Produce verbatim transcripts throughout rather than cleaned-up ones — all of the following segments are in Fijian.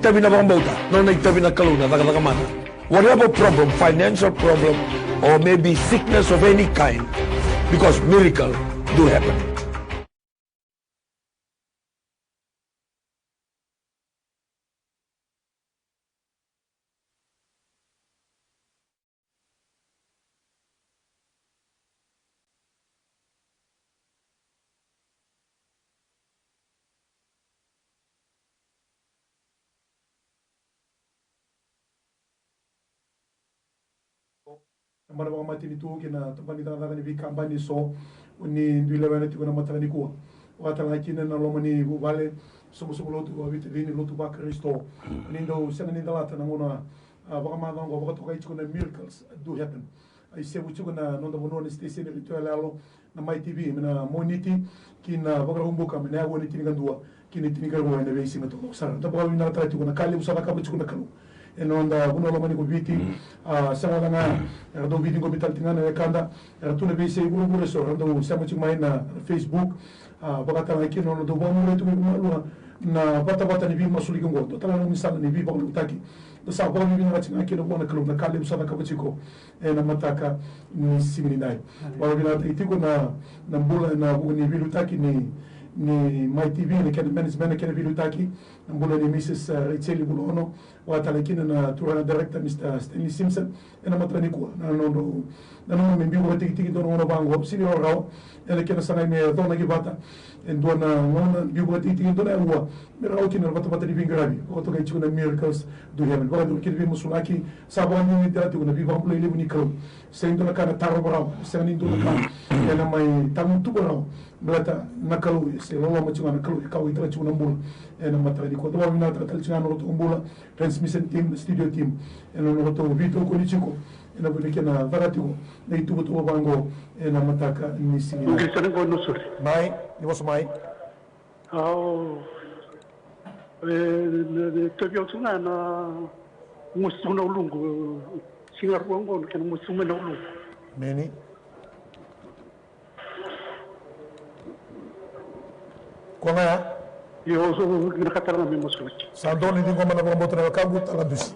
Itavi na vakabauta, nona itavi na Kalou na cakacaka mana. Whatever problem, financial problem, or maybe sickness of any kind, because miracle do happen. Tabana vakamatanitu kei na tabana ni cakacaka ni veikabani eso, ni dui lewena tiko na mataka nikua. Vakatalega kina na loma ni vuvale, soqosoqo lotu, vavitacini, lotu vaKarisito. Ni dau sega ni calata na gauna, a, vakamacawa oqo, vakatokai tiko na miracles do happen. A isevu tiko na noda vanua na station ni retio yaloyalo, na Mai T V, mai na Moniti ki na Vakaraubuka, mai na aua ni tinikadua ki na tinikarua ena veisiga taucoko sara. Da vakavinavinakataka tiko na ka levu sa cakava tiko na Kalou ena noda vanua lomani ko Viti. A, sega wale ga era dau Viti qo, me tale tiko ga na wekada era tu na veiyasai vuravura eso, era dau sema tiko mai na Facebook. A, vakatalega kina na nodra dau vakamuria tiko mai vakamalua na vatavata ni veimasulaki oqo. Dua tale na nomu sala ni veivakalotutaki. Da sa vakavinavinaka tiko ga kina vua na Kalou na ka levu sa cakava tiko ena mataka ni siga nidai. Vakavinavinakataki tiko na, na bula ena vuku ni veiliutaki ni, ni Mai T V, na kena management, na kena veiliutaki, na bula ni Mrs, a, Rachel Vulaono, vakatalega kina na turaga director, Mr Stanley Simpson, ena mataka nikua. Na nodrau nanuma me biu vakatikitiki dua na gauna vaqo, sega ni rawarawa, ena kena sagai me conaki vata e dua na gauna, biu vakatikitiki e dua na aua, me rawa kina na vatavata ni veiqaravi, vakatokai tiko na miracles do happen. Vakacuru kina veimasulaki, sa vakadinadinataka tiko na veivakabulai levu ni Kalou. Sega ni dua na ka na tarova rawa, sega ni dua na ka ena mai tagutuva rawa. Baleta na Kalou e se loloma tiko ga na Kalou, e kauwaitaka tiko na bula ena mataka nikua. Da vakavinavinakataka tale tiko ga na nodratou bula, transmission team, na studio team, ena nodratou veitokoni tiko ena vuku ni kena caka tiko na ituvatuva vaqo ena mataka ni siga. Mai, ni vosa mai. Au, e, e, e, tauvi au tiko ga na mosi tiko na uluqu. Siga rua oqo na kena mosi tiko mai na uluqu. Meni. Kua ga ya. Io, so, na ka tara ga me masulaki. Sa donu ni ciqoma na vakabauta na wekaqu, tala dusi.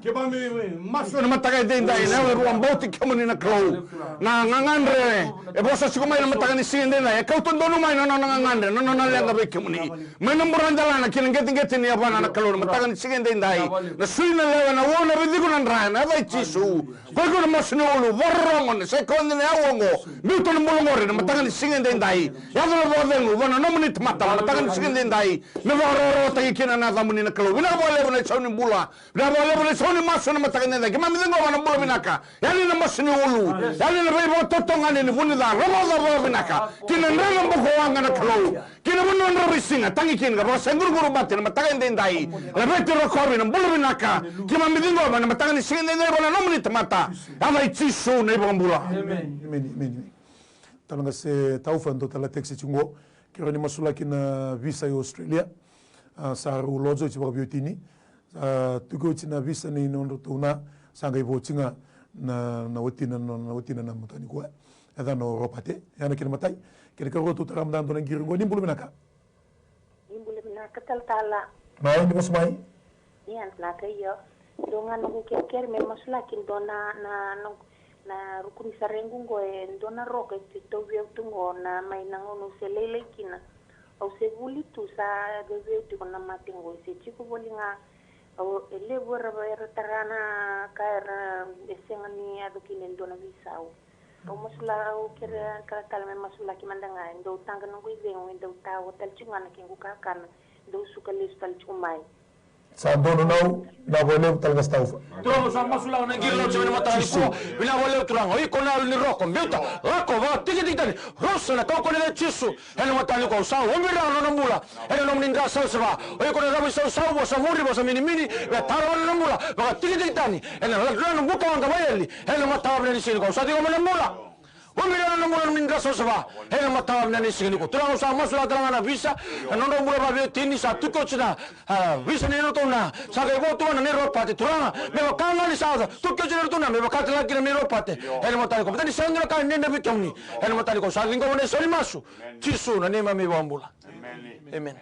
Keimami masu ena mataka edaidai, na yalo e vakabauti kemuni na Kalou. Na gagadre e vosa tiko mai na mataka ni siga edaidai, e kauta donu mai na nona gagadre, na nona leqa vei kemuni. Mai na buradalana ki na qeteqete ni yavana na Kalou, na mataka ni siga edaidai. Na sui na lewe, na uo, na vei tiko na dra, ena yaca i Jisu. Ko iko na masu ni ulu, vakarorogo, na sa ikoya na aua oqo. Biuta na bula oqori na mataka ni siga edaidai. Yaco na vakacegu vua na nomuni tamata na mataka ni siga edaidai. Me vakarokorokotaki kina na yacamuni na Kalou. Vinaka vakalevu na isau ni bula. Vinaka vakalevu na isau ni masu na mataka edaidai. Keimami ciqoma na bula vinaka. Yali na masu ni ulu. Yali na veivakatotogani ni vunica. Rogoca vakavinaka. Ki na dra na bukawaqa na Kalou. Ki na vanua drau veisiga, tagi kina ka vakasaquraqura bati na mataka edaidai. Laveti, rokovi na bula vinaka. Keimami ciqoma na mataka ni siga edaidai vua na nomuni tamata. Yaca i Jisu na iVakabula. Emeni. Emeni, emeni. Tala ga se Taufa, dua tale na text tiko qo. Keirau ni masulaki na visa i Australia. A, sa rau loja oti vakaveiwatini. A, tuki oti na visa ni nodratou na, sa qai vo oti ga na, na watina, na, na watina na mataka nikua. E yacana o Ropate, e yana kina matai. Kena ikarua tou tara mada dua na qiri qo, ni bula vinaka. Ni bula vinaka talatala. Mai, ni vosa mai. Ia, vinaka io. Dua ga noqu kerekere me masulaki dua na, na, na, na ruku ni sarequ qo e dua na roka e tauvi au tu qo na mai na gauna au se lailai kina. Au se vuli tu sa veveu tiko na mate qo, e se tiko voli ga. Au, e levu era, era tara na ka era, e sega ni yaco kina e dua na veisau. Au masula, au kere talatala me masulaki mada ga, e dau taqa noqu icegu, e dau tawa tale tiko ga na kequ kakana, e dau suka lesu tale tiko mai. Sa donu nau, vinaka vakalevu tale ga se Taufa. Turaga, au sa masulaka na qiri lotu ena mataka nikua. Vinaka vakalevu Turaga, o iko na yalo ni roko, biuta, lako, vakatikitiki tani, rusa na kaukauwa ni yaca i Jisu. Ena mataka nikua au sa ubi rawa na nona bula ena nomuni dra savasava. O iko na cava isausau, vosa muri, vosa minimini, me tara na nona bula, vakatikitiki tani ena lagilagi ni bukawaqa mai eli. Ena mataka vinaka ni siga nikua au sa ciqoma na bula. Ubi rawa na nona bula ena nomuni dra savasava. Ena mataka vinaka ni siga nikua Turaga, au sa masulaka tale ga na visa, na nodra bula vakaveiwatini, sa tuki oti na, a, visa ni nodratou na, sa qai vo tu ga na neiropate Turaga, me vaka ga ni sa tuki oti na nodratou na, me vaka tale ga kina na neiropate. Ena mataka nikua, baleta ni sega ni dua na ka e dredre vei kemuni. Ena mataka nikua au sa ciqoma na isau ni masu, Jisu na neimami iVakabula. Emeni.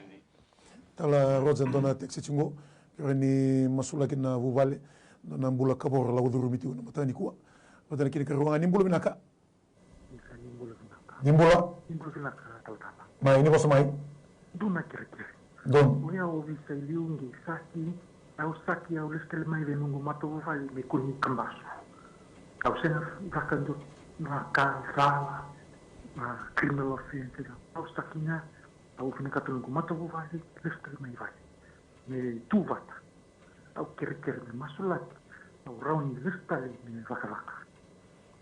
Tala Roja, dua na text tiko qo. Kere ni masulaki na vuvale, dua na bula kavoro lako curumi tiko na mataka nikua. Vata na kena ikarua ga, ni bula vinaka. Ni bula. Ni bula vinaka talatala. Mai, ni vosa mai. Dua na kerekere. Donu. Oya au veisau liu qei saki, au saki, au lesu tale mai vei noqu matavuvale me kua ni kabasu. Au sega ni caka dua na ka cala, na criminal offense, au saki ga, au vinakata noqu matavuvale lesu tale mai vale me tu vata. Au kerekere me masulaki, au rawa ni lesu tale me cakacaka.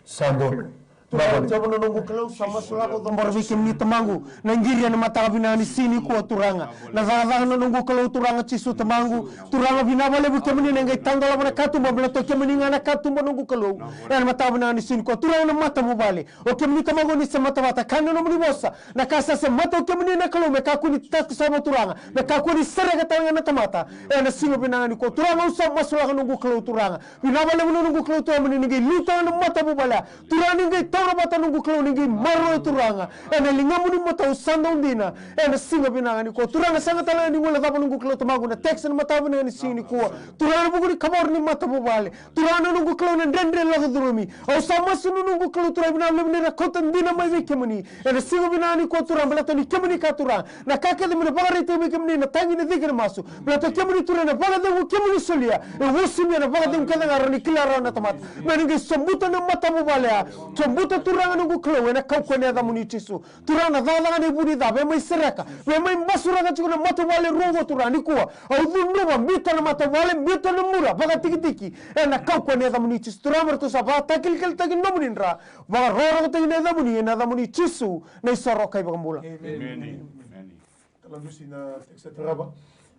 Sa donu. Turaga Jiova na noqu Kalou, sa masulaka, au cabora vei kemuni tamaqu na qiri ena mataka vinaka ni siga nikua Turaga. Na cakacaka na noqu Kalou Turaga Jisu tamaqu. Turaga vinaka vakalevu kemuni na qai tadolava na katuba, baleta o kemuni ga na katuba noqu Kalou. Ena mataka vinaka ni siga nikua Turaga na matavuvale. O kemuni tamaqu ni semata vata, kaya na nomuni vosa. Na ka sa semata o kemuni na Kalou me kakua ni takosova Turaga. Me kakua ni sereka tale ga na tamata. Ena siga vinaka nikua Turaga au sa masulaka noqu Kalou Turaga. Vinaka vakalevu na noqu Kalou Turaga mo ni qai liutaka na matavuvale ya. Turaga ni qai taura vata noqu Kalou ni qai maroroi Turaga. Ena ligamuni matau sa dau dina. Ena siga vinaka nikua Turaga sega tale ga ni guilecava noqu Kalou tamaqu na text ena mataka vinaka ni siga nikua. Turaga na vuku ni kavoro ni matavuvale. Turaga na noqu Kalou na dredre lako curumi. Au sa masu na noqu Kalou Turaga vinaka levu ni na kauta dina mai vei kemuni. Ena siga vinaka nikua Turaga baleta ni kemuni ka Turaga. Na ka kece me na vakaraitaki vei kemuni na tagi na cike na masu. Baleta kemuni Turaga na vakacegu kemuni solia. E uasumia na vakacegu kece ga rawa ni kila rawa na tamata. Me na qai sobuta na matavuvale ya. Sobuta Turaga noqu Kalou ena kaukaua ni yacamuni Jisu. Turaga na cakacaka ni vu ni ca, vei mai sereka, vei mai basuraka tiko na matavuvale rua oqo Turaga nikua. Au cudruva, biuta na matavuvale, biuta na bula, vakatikitiki. Ena kaukaua ni yacamuni Jisu Turaga me ratou sa vakatakilakilataki nomuni dra. Vakarokorokotaki na yacamuni, ena yacamuni Jisu, na iSoro kei Vakabula. Emeni. Emeni. Tala dusi na text e tarava.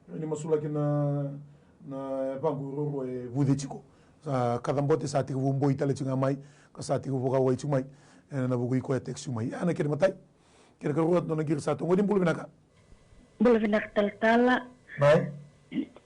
Ni masulaki na, na vaqo ruarua e vuce tiko. Sa kacabote sa tekivu boi tale tiko ga mai, ka sa tekivu vakawai tiko mai. Ena vuku i koya text tiko mai. Ia na kena imatai. Kena ikarua dua na qiri sa tu oqo, ni bula vinaka. Bula vinaka talatala. Mai.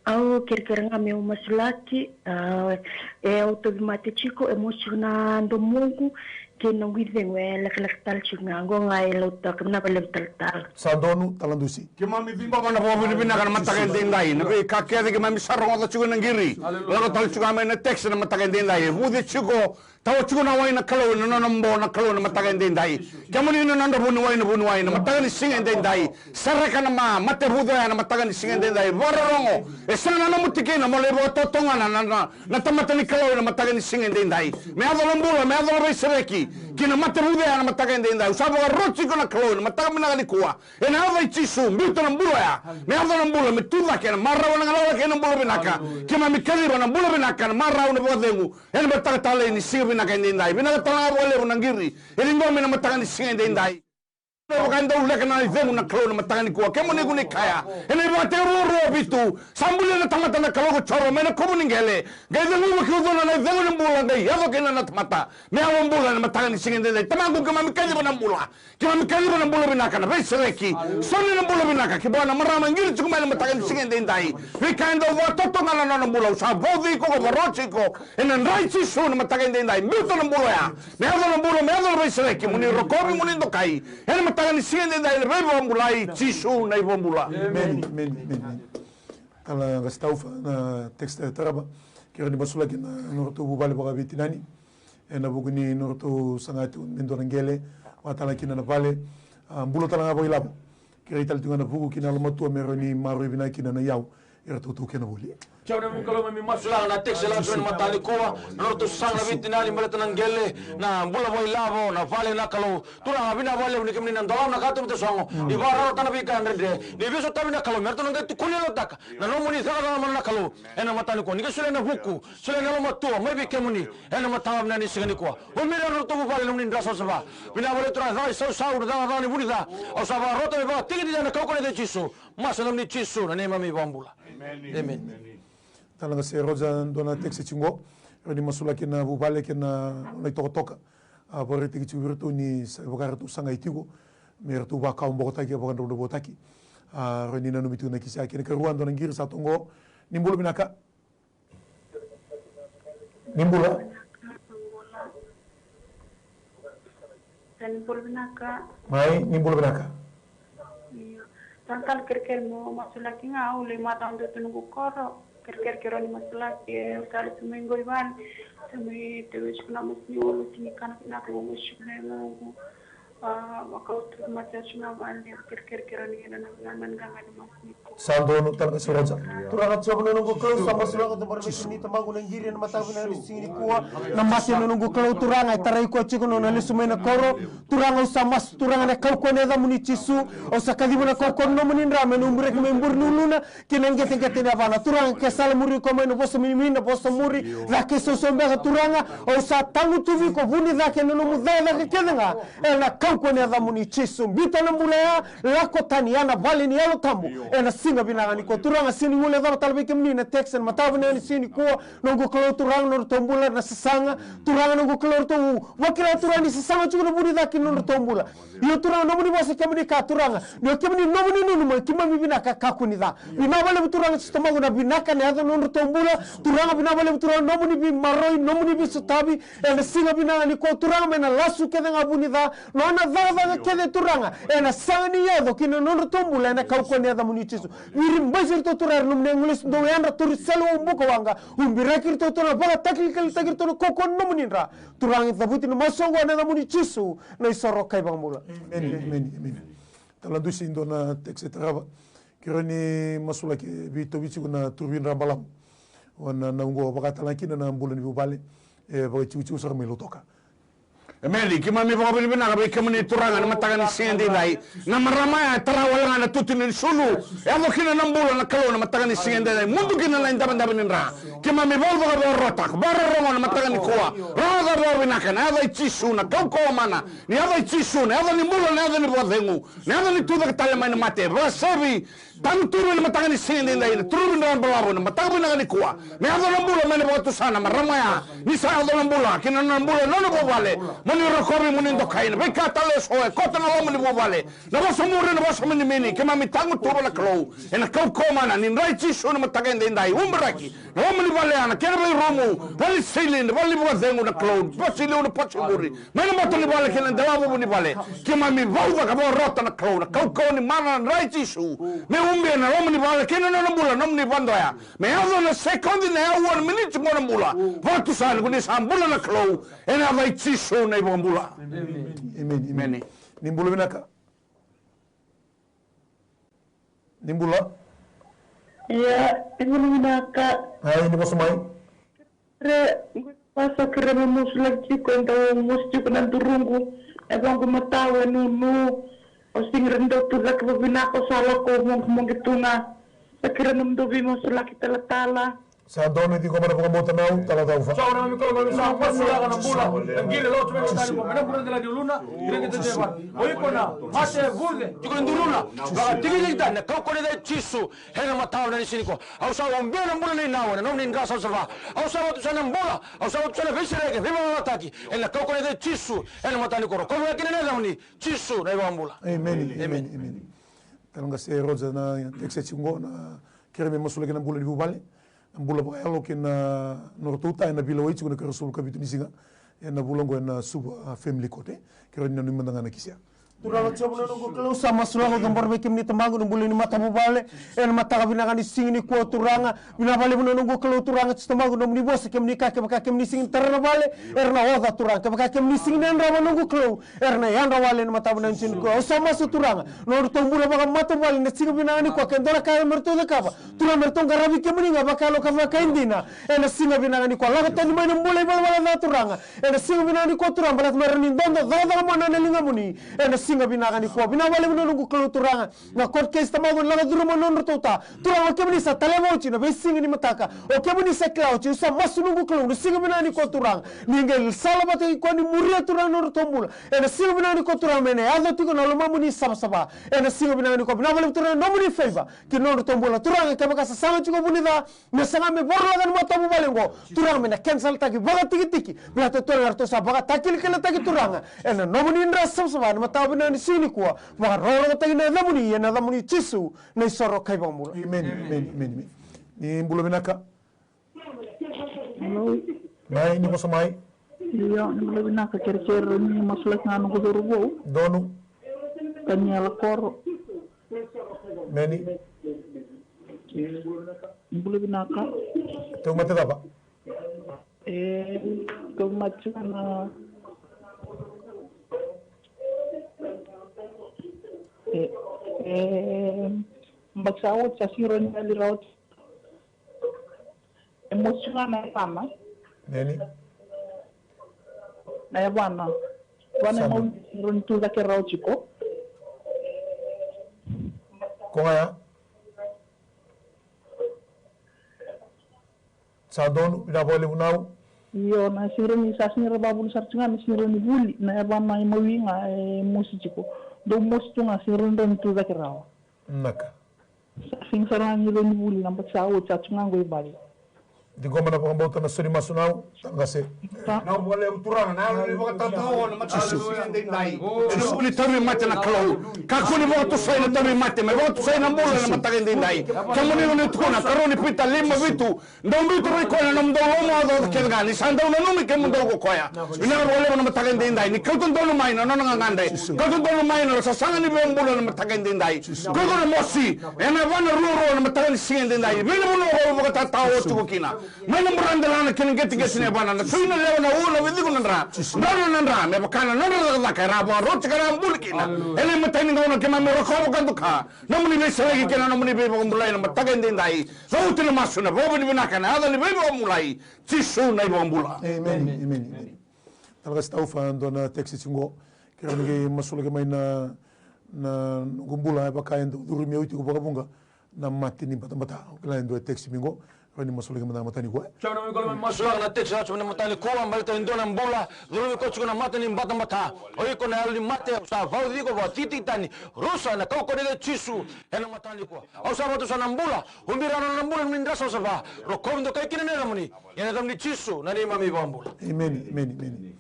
Au kerekere ga meu masulaki, a, e au tauvimate tiko, e mosi tiko na domoqu, kei na noqu icegu e lekaleka tale tiko ga, oqo ga e lautaka, vinaka vakalevu talatala. Sa donu, tala dusi. Keimami ciqoma na vakavinavinaka na mataka edaidai, na veika kece keimami sa rogoca tiko ena qiri. Aleluya. Lako tale tiko ga mai na text na mataka edaidai, e vuce tiko, tawa tiko na wai na Kalou, na nona bo na Kalou na mataka edaidai. Kemuni na noda vuniwai na vuniwai, na mataka ni siga edaidai. Sereka na ma, mate vuce oya na mataka ni siga edaidai. Vakarorogo, e sega na nomu tikina, mo lai vakatotogana na, na, na tamata ni Kalou na mataka ni siga edaidai. Me yaco na bula, me yaco na veisereki ki na mate vuce oya na mataka edaidai. Au sa vakaroti iko na Kalou na mataka vinaka nikua. Ena yaca i Jisu, biuta na bula oya. Me yaco na bula, me tucake na marau, na galala kei na bula vinaka. Keimami kaciva na bula vinaka, na marau, na vakacegu. Ena mataka talei ni siga vinaka edaidai. Vinaka tale ga vakalevu na qiri e ciqomi ena mataka ni siga edaidai. Ena vaka e dau leka na icegu na Kalou na mataka nikua. Kemuni ko ni kaya ena iVakatekivu rua vitu, sa bulia na tamata na Kalou ko Jiova mai na kovu ni qele, qai ceguva ki ucuna na icegu ni bula, qai yaco kina na tamata me yawa bula ena mataka ni siga edaidai. Tamaqu, keimami kaciva na bula. Keimami kaciva na bula vinaka, na veisereki. Soli na bula vinaka ki vua na marama qiri tiko mai na mataka ni siga edaidai. Veika e dau vakatotogana na nona bula, au sa vauci iko, ka vakaroti iko ena dra i Jisu na mataka edaidai. Biuta na bula oya. Me yaco na bula, me yaco na veisereki, mo ni rokovi, mo ni dokai. Ena mataka ni siga edaidai, na veivakabulai Jisu na iVakabula. Emeni, emeni, emeni. Tala qase taufa na text e tarava. Kere ni masulaki na nodratou vuvale vakaveitinani. Ena vuku ni nodratou saga tu me dua na qele, vakatala kina na vale. A, bula tale ga vakailavo. Kerei tale tu ga na vuku ki na yalomatua me rawa ni maroroi vinaka kina na iyau. Eratou taukena voli. Jiova na veikalou, keimami masulaka na text e lako tu ena mataka nikua. Na nodratou saga na veitinani baleta na qele, na bula vakailavo, na vale na Kalou. Turaga vinaka vakalevu ni kemuni na dolava na ka tu me tasogo. Ni vakarau tana veika dredre. Ni veisotavi na Kalou me ratou na qai tukuni yalotaka na nomuni cakacaka mana na Kalou. Ena mataka nikua ni qai solia na vuku, solia na yalomatua mai vei kemuni. Ena mataka vinaka ni siga nikua. O mira na nodratou vuvale na nomuni dra savasava. Vinaka vakalevu Turaga, caka isausau na cakacaka ni vu ni ca. Au sa vakarota me vakatikitiki na kaukaua ni yaca i Jisu. Masu ena nomuni Jisu na neimami iVakabula. Emeni. Tala qase Roja, dua na text tiko qo. Rawa ni masulaki na vuvale kei na nona itokatoka. A, vakaraitaki tiko vei iratou ni sa, vaka ratou sagai tiko me ratou vakawabokotaki, vakadravudravutaki. A, rawa ni nanumi tiko na kisi. A, kena ikarua dua na qiri sa tu qo. Ni bula vinaka. Ni bula. Ni bula vinaka. Mai, ni bula vinaka. Io. Talatala, kerekere mo masulaki ga, au lai macawa dua tu noqu koro. Kerekere, kerekere ni masulaki, e, au sa lesu mai qo i vale. Sa mai tau tiko na masu ni ulu, tiko ni kana vinaka, au masu tiko na yaloqu. A, vakautu mate tiko na vale, kerekere, kerekere ni na na na na na masu ni ko. Sa donu tale ga, Soroja. Turaga Jiova na noqu Kalou, sa masulaka, cabora vei kemuni tamaqu na qiri ena mataka vinaka ni siga nikua. Na mate na noqu Kalou, Turaga, e tarai koya tiko na nona lesu mai na koro. Turaga, au sa masu, Turaga, na kaukauwa ni yacamuni Jisu. Au sa kaciva na kaukauwa ni nomuni dra me na ubiraki mai bure ni uluna kei na qeteqete ni yavana. Turaga, ke sa lamuri koya mai na vosa minimini, na vosa muri, cake soso beka, Turaga, au sa tagutuvi iko, vunica kei na nomu cakacaka kece ga. Ena kaukauwa ni yacamuni Jisu, biuta na bula ya, lako tani ya na vale ni Yalo Tabu. Ena siga vinaka nikua, Turaga, sega ni guilecava tale vei kemuni na text ena mataka vinaka ni siga nikua. Noqu Kalou, Turaga, na nodratou bula na sasaga. Turaga, noqu Kalou, ratou vakila, Turaga, ni sasaga tiko na vunica ki na nodratou bula. Io, Turaga, nomuni vosa, kemuni kaya, Turaga, ni o kemuni nomuni nanuma, keimami vinaka, kakua ni ca. Vinaka vakalevu, Turaga, Jisu tamaqu, na vinaka na yaco na nodratou bula. Turaga, vinaka vakalevu, Turaga, nomuni veimaroroi, nomuni veisotavi. Ena siga vinaka nikua, Turaga, me na lasu kece ga vunica, nona cakacaka kece, Turaga, ena sega ni yaco ki na nodratou bula, ena kaukauwa ni yacamuni Jisu. Viribaiti iratou, Turaga, era nomuni agilosi dau yadra, tauri selu, bukawaqa. Ubiraki iratou, Turaga, vakatakilakilai iratou ena kaukauwa ni nomuni dra. Turaga, e cavuti na masu oqo ena yacamuni Jisu, na iSoro ka iVakabula. Emeni, emeni, emeni. Tala dusi e dua na text e tarava. Kerea ni masulaki, e veitauvi tiko na Turaga Dra Balavu. O na, na oqo vakatalega kina na bula ni vuvale, e vakaitikotiko sara mai Lautoka. Emeni. Keimami vakavinavinaka vei kemuni, Turaga, na mataka ni siga edaidai. Na marama ya e tara wale ga na tutu ni sulu. E yaco kina na bula, na Kalou, na mataka ni siga edaidai. Mudu kina na idavedave ni dra. Keimami vauca ka vakarota, vakarorogo na mataka nikua. Rogoca vakavinaka na yaca i Jisu, na kaukauwa mana. Ni yaca i Jisu, na yaca ni bula, na yaca ni vakacegu, na yaca ni tucake tale mai na mate. Vakasevi, tagutuvi na mataka ni siga edaidai na Turaga Dra Balavu, na mataka vinaka nikua. Me yaco na bula mai na vakatusa na marama ya. Ni sa yaco na bula ki na nona bula, nona vuvale. Mo ni rokovi, mo ni dokai na veika tale eso e koto na loma ni vuvale. Na vosa muri, na vosa minimini, keimami tagutuva, na Kalou, ena kaukauwa mana ni dra i Jisu na mataka edaidai. Ubaraki na loma ni vale ya, na kena veirumu, vale ni sili, na vale ni vakacegu, na Kalou, pasi liu, na pasi muri, mai na bota ni vale kei na delavuvu ni vale. Keimami vauca ka vakarota, na Kalou, na kaukauwa ni mana, na dra i Jisu. Me ubia na loma ni vale kei na nona bula, nomuni vakadoya. Me yaco na sekodi, na aua, na miniti qo na bula. Vakatusa ni ko ni sa bula, na Kalou, ena yaca i Jisu na iVakabula. Emeni, emeni. Emeni. Ni bula vinaka. Ni bula. Ia, ni bula vinaka. Ai, ni vosa mai. Re, vasa kere me masulaki tiko, e dau mosi tiko na duruqu. E vaqu matau e nunu. O sega ni dau tucake vavinaka, o sa lako moqemoqe tu ga. Sa kere me dau veimasulaki talatala. Sa donu e ciqoma na vakabauta na au, tala cauva. Sa wana na mikolo, sa masulaka na bula. Na qiri lotu me tani ko, me na bula dela ni uluna, ira ke tete vana. O iko na mate vuce. Tiko na duruna, vakatikitiki tani na kaukauwa ni yaca i Jisu, ena mataka vinaka ni siga nikua. Au sa ubia na bula nei Naua, na nomuni dra savasava. Au sa vatusa na bula, au sa vatusa na veisereki, veivalalataki, ena kaukauwa ni yaca i Jisu, ena mataka nikua. Rokovi ga kina na yacamuni, Jisu, na iVakabula. Emeni, emeni, emeni. Tale ga se Roja na text qo, na kere me masulaki na bula ni vuvale. Na bula vakayalo kei na nodratou ta ena veilewai tiko na ikaruasagavulu ka vitu ni siga ena vula oqo ena Suva, a, Family Court, e. Kerea ni nanumi mada ga na kisi ya. Turaga Jiova na noqu Kalou, sa masulaka, au cabora vei kemuni tamaqu na bula ni matavuvale ena mataka vinaka ni siga nikua, Turaga. Vinaka vakalevu na noqu Kalou, Turaga Jisu tamaqu, nomuni vosa, kemuni kaya kevaka kemuni sega ni tara na vale, era na oca, Turaga. Kevaka kemuni sega ni yadrava, noqu Kalou, era na yadra wale ena mataka vinaka ni siga nikua. Au sa masu, Turaga, na nodratou bula vakamatavuvale ena siga vinaka nikua, ke dua na ka me ratou cakava, Turaga, me ratou qaravi kemuni ga vakayalo ka vakaidina ena siga vinaka nikua. Lako tani mai na bula ivalavala ca, Turaga, ena siga vinaka nikua, Turaga, baleta me rawa ni dodo cakacaka mana na ligamuni ena siga vinaka nikua. Vinaka vakalevu na noqu Kalou, Turaga, na court case tamaqu ena lako curuma na nodratou ta. Turaga, o kemuni sa taleva oti na veisiga ni mataka. O kemuni sa kila oti. Au sa masu, noqu Kalou, na siga vinaka nikua, Turaga, ni qai sala vata kei koya, ni muria, Turaga, na nodratou bula ena siga vinaka nikua, Turaga, me na yaco tiko na lomamuni savasava ena siga vinaka nikua. Vinaka vakalevu, Turaga, na nomuni favor ki na nodratou bula, Turaga. Kevaka sa saga tiko vunica, me saga me vorolaka na matavuvale oqo, Turaga, me na kensalataki vakatikitiki. Baleta, Turaga, eratou sa vakatakilakilataki, Turaga, ena nomuni dra savasava ena mataka vinaka ni siga nikua. Vakarokorokotaki na yacamuni ena yacamuni Jisu, na iSoro ka iVakabula. Emeni, emeni, emeni, emeni. Ni bula vinaka. Hello. Mai, ni vosa mai. Io, ni bula vinaka, kerekere ni masulaki ga noqu cauravou. Donu. Taniela Koro. Emeni. Bula vinaka. Tauvimate cava? E, tauvimate tiko na, e, e, baki sa oti, sa siro ni yali ra oti. E mosi tiko ga na yavana. Neni? Na yavana. Vana e mau siro ni tu cake ra oti ko. Ko ga ya? Sa donu, vinaka vakalevu nau. Io, na siro ni sa siro vavulu sara tiko ga na siro ni vuli, na yavana e mawi ga e mosi tiko. Dou mosi tu ga siro ni dou ni tu cake rawa. Naka. Sa siga sara ga ni rau ni vuli na bati sa oti sa tu ga qo i vale. Di qoma na vakabauta na so ni masu nau, taqase. Nau vakalevu Turaga, na yalo ni vakatatao na mataka ni siga edaidai. Jisu ni tauvimate na Kalou. Kakua ni vakatosoi na tauvimate, me vakatosoi na bula na mataka edaidai. Kemuni na tukuna, karua ni Pita lima vitu. Dou biuta vei koya na nomudou lomaocaoca kece ga, ni sa dau nanumi kemudou ko koya. Vinaka vakalevu na mataka edaidai, ni kauta donu mai na nona gagadre. Kauta donu mai na sasaga ni veibula na mataka edaidai. Kauta na mosi ena yavana ruarua na mataka ni siga edaidai. Vei na vanua ko vakatatao tiko kina. Mai na buradelana kei na qeteqete ni yavana, na sui na lewa, na u, na vecegu na dra. Dra na dra, me vaka na nodra cakacaka era vakaroti ka ra buli kina. Ena imatai ni gauna keimami rokova ka doka nomuni veisereki kei na nomuni veivakabulai na mataka edaidai. Sa oti na masu na vakavinavinaka ena yaca ni veivakabulai Jisu na iVakabula. Emeni, emeni, emeni. Tala qase Taufa, dua na text tiko qo. Kerea ni qai masulaki mai na, na noqu bula, e vaka e dau curumi au tiko vakavuqa na mate ni batabata. Au kila e dua e text mai qo. Kerea ni masulaki mada ga mataka nikua. Sa na mai kola mai masulaka na text sa oti mai na mataka nikua, baleta e dua na bula curumi koya tiko na mate ni batabata. O iko na yalo ni mate, au sa vauci iko, vakatikitikitani, rusa ena kaukauwa ni yaca i Jisu ena mataka nikua. Au sa vakatusa na bula, ubira na nona bula na nomuni dra savasava, rokovi, dokai kina na yacamuni, ena yacamuni Jisu na neimami iVakabula. Emeni, emeni, emeni.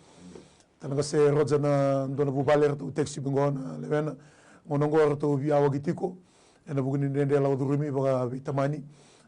Tala qase Roja, na dua na vuvale eratou text mai qo na lewena. Gauna qo eratou veiyawaki tiko ena vuku ni dredre lako curumi vakaveitamani.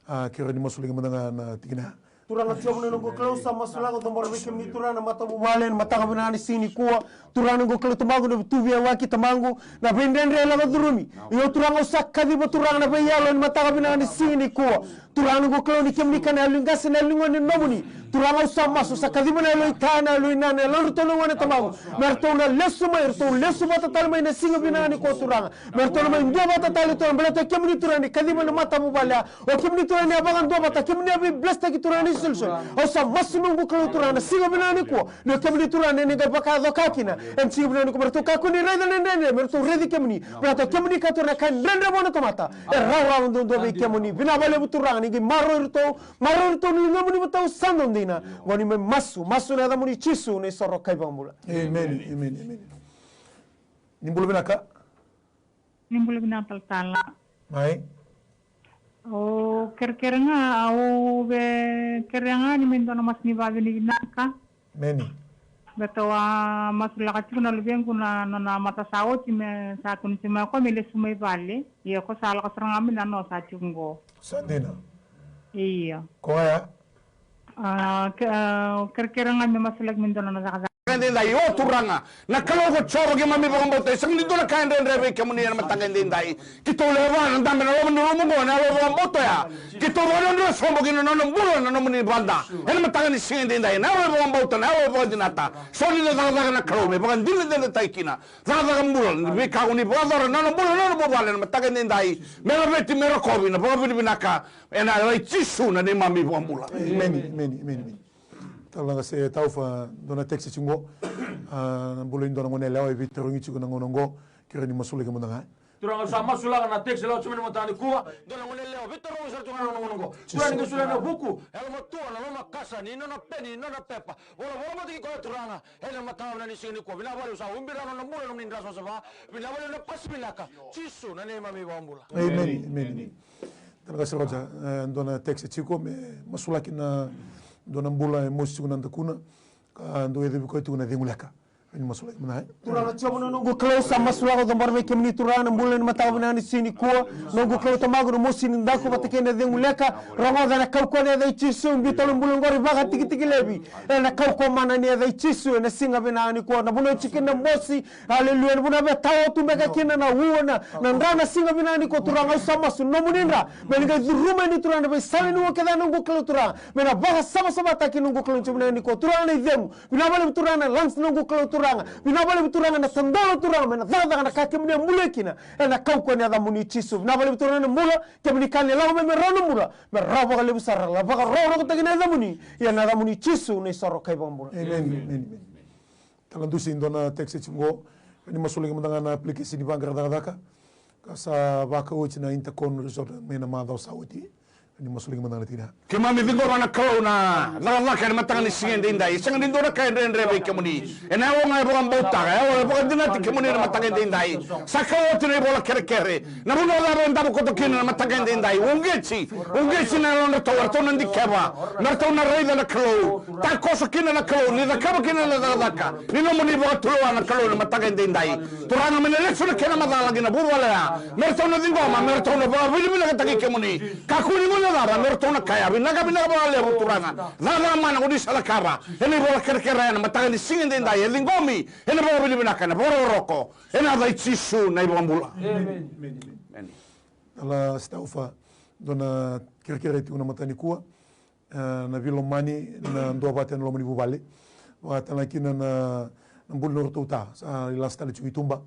A, kerea ni masulaki mada ga na tikina ya. Turaga Jiova na noqu Kalou, sa masulaka, cabora vei kemuni Turaga na matavuvale ena mataka vinaka ni siga nikua. Turaga na noqu Kalou Tamaqu, na tu veiyawaki Tamaqu, na veidredre lako curumi. Io Turaga, au sa kaciva Turaga na veiyalo ena mataka vinaka ni siga nikua. Turaga na noqu Kalou, ni kemuni ka na yalo ni qase, na yalo ni gone nomuni. Turaga, au sa masu, sa kaciva na yalo i ta, na yalo i na, na yalodratou na gone Tamaqu, me ratou na lesu mai, ratou lesu vata tale mai na siga vinaka nikua Turaga. Me ratou na mai dua vata tale Turaga, baleta o kemuni Turaga ni kaciva na matavuvale ya. O kemuni Turaga ni a vakaduavata, kemuni a veiblesitaki Turaga ni isolisoli. Au sa masu noqu Kalou Turaga na siga vinaka nikua. Ni o kemuni Turaga ni qai vakayaco ka kina ena siga vinaka nikua, me ratou kakua ni raica na dredre, me ratou raici kemuni. Me ratou kemuni ka Turaga na ka e dredre vua na tamata. E rawarawa duadua vei kemuni. Vinaka vakalevu Turaga, ni qai maroroi iratou, maroroi iratou na ligamuni vata au sa dau dina. Qo ni mai masu, masu ena yacamuni Jisu na isoro ka iVakabula. Emeni, emeni, emeni. Ni bula vinaka. Ni bula vinaka talatala. Mai. Au kerekere ga, au via kerea ga ni me dua na masu ni vakavinavinaka. Meni. Baleta au a masulaka tiko na luvequ na nona mata sa oti me sa tukuni tiko mai o koya me lesu mai vale. Ia ko sa lako sara ga mai na noa sa tiko qo. Sa dina. Ia. Koya. A, ke-, a, kerekere ga me masulaki me dua na nona cakacaka. Edaidai, o Turaga na Kalou ko Jiova keimami vakabauta, e sega ni dua na ka e dredre vei kemuni ena mataka edaidai. Keitou leva na dabe ena loma ni rumu oqo ena yalo vakabauta oya. Keitou vakadrodro sobu kina na nona bula na nomuni vada ena mataka ni siga edaidai, na yalo vakabauta, na yalo vakadinata. So ni na cakacaka na Kalou me vakadinadinataki kina. Cakacaka bula ni veika ko ni vakayacora na nona bula, na nona vuvale ena mataka edaidai. Me laveti, me rokovi na vakavinavinaka ena yaca i Jisu na neimami iVakabula. Emeni, emeni, emeni, emeni. Tala qase Taufa, dua na text tiko qo. A, bula, e dua na goneyalewa e veitarogi tiko na gauna qo. Kerea ni masulaki mada ga. Turaga, au sa masulaka na text lako tiko mai na mataka nikua. Dua na goneyalewa veitarogi sara tiko ga na gauna qo. Turaga ni qai solia na vuku, yalomatua, na lomakasa, ni nona peni, ni nona pepa. Volavola vata kei koya Turaga ena mataka vinaka ni siga nikua. Vinaka vakalevu, sa ubira na nona bula na nomuni dra savasava. Vinaka vakalevu na pasi vinaka. Jisu na neimami iVakabula. Emeni, emeni. Tala qase Roja, e, dua na text tiko me masulaki na dua na bula e mosi tiko na dakuna, ka dau yacovi koya tiko na cegu leka. Ni masulaki mada. Turaga Jiova na noqu Kalou, sa masulaka, au cabora vei kemuni Turaga na bula ni mataka vinaka ni siga nikua. Noqu Kalou Tamaqu, na mosi ni daku vata kei na cegu leka. Rogoca ena kaukauwa ni yaca i Jisu, biuta na bula oqori vakatikitiki laivi. Ena kaukauwa mana ni yaca i Jisu, ena siga vinaka nikua. Na vanua e tiko kina na mosi, aleluya, na vanua e tawa tu beka kina na ua, na, na dra, na siga vinaka nikua Turaga, au sa masu nomuni dra. Me ni qai curuma yani Turaga na veisala ni ua kece, noqu Kalou Turaga. Me na vakasavasavataki noqu Kalou ni siga vinaka nikua Turaga na icegu. Vinaka vakalevu Turaga na lungs noqu Kalou Turaga. Vinaka vakalevu Turaga na tadolo Turaga me na cakacaka na ka kemuni a bulia kina. Ena kaukauwa ni yacamuni Jisu. Vinaka vakalevu Turaga na bula kemuni kaya ni lako mai me rawa na bula. Me rawa vakalevu sara, la vakarokorokotaki na yacamuni. Ia na yacamuni Jisu na isoro kai vakabula. Amen. Amen. Amen. Tala dusi dua na text tiko qo. Ni masulaki mada ga na application ni vaqara cakacaka. Ka sa vakau oti na Intercon Resort mai na macawa sa oti. Ni masulaki mada ga na tikina. Keimami ciqoma na Kalou na cakacaka ena mataka ni siga edaidai. Sega ni dua na ka e dredre vei kemuni. Ena yalo ga e vakabautaka, yalo e vakadinati kemuni ena mataka edaidai. Sa kau oti na ivola kerekere. Na vanua cava e davo koto kina ena mataka edaidai. Uqeti, uqeti na yalodratou, eratou na dikeva. Me ratou na raica na Kalou. Takoso kina na Kalou, ni cakava kina na cakacaka. Ni nomuni vakatulewa na Kalou ena mataka edaidai. Turaga me na lesu na kena macala ki na vuvale ya. Me ratou na ciqoma, me ratou na vakavinavinakataki kemuni. Kakua ni guilecava, me ratou na kaya, vinaka, vinaka vakalevu Turaga. Cakacaka mana ko ni sa cakava. Ena ivola kerekere ena mataka ni siga edaidai, e ciqomi, ena vakavinavinaka, ena vakarokoroko, ena yaca i Jisu na iVakabula. Amen. Amen. Tala Staufa, dua na kerekere tiko na mataka nikua. E, na veilomani, na duavata ena loma ni vuvale. Vakatale ga kina na, na buli nodratou ta, sa lasa tale tiko i tuba.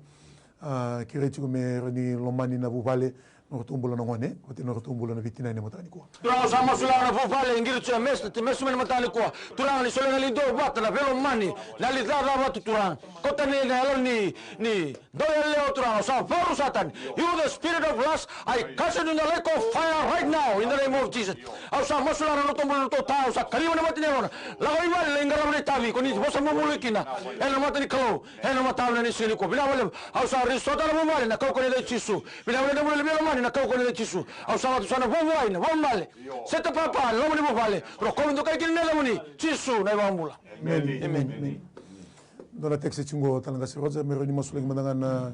A, kerei tiko me rawa ni lomani na vuvale, nodratou bula na gone, vata nodratou bula na veitinani ena mataka nikua. Turaga, au sa masulaka na vuvale, e qiri tiko e mes-, ti mesu mai ena mataka nikua. Turaga, ni solia na yali duavata, na veilomani, na yali cacavatu Turaga. Kauta na yalo ni, ni Dou yalewa Turaga, au sa vakarusa tani. You the spirit of lust, I cast you in the lake of fire right now in the name of Jesus. Au sa masulaka na nodratou bula, nodratou ta, au sa kaciva na mata ni yarona. Lako i vale, lai qarava na itavi ko ni vosa mulimuli kina. Ena mata ni Kalou, ena mataka ni siga nikua. Vinaka vakalevu, au sa restore-taka na vuvale ena kaukauwa ni yaca i Jisu. Vinaka vakalevu na bula ni veilomani ena kaukauwa ni yaca i Jisu. Au sa vakatusa na vuvale, na vuvale. Sete papa, na loma ni vuvale. Rokovi dokai kina na yacamuni, Jisu na iVakabula. Amen. Amen. Amen. Dua na text tiko qo, Talaqase Roger, me rawa ni masulaki mada ga na,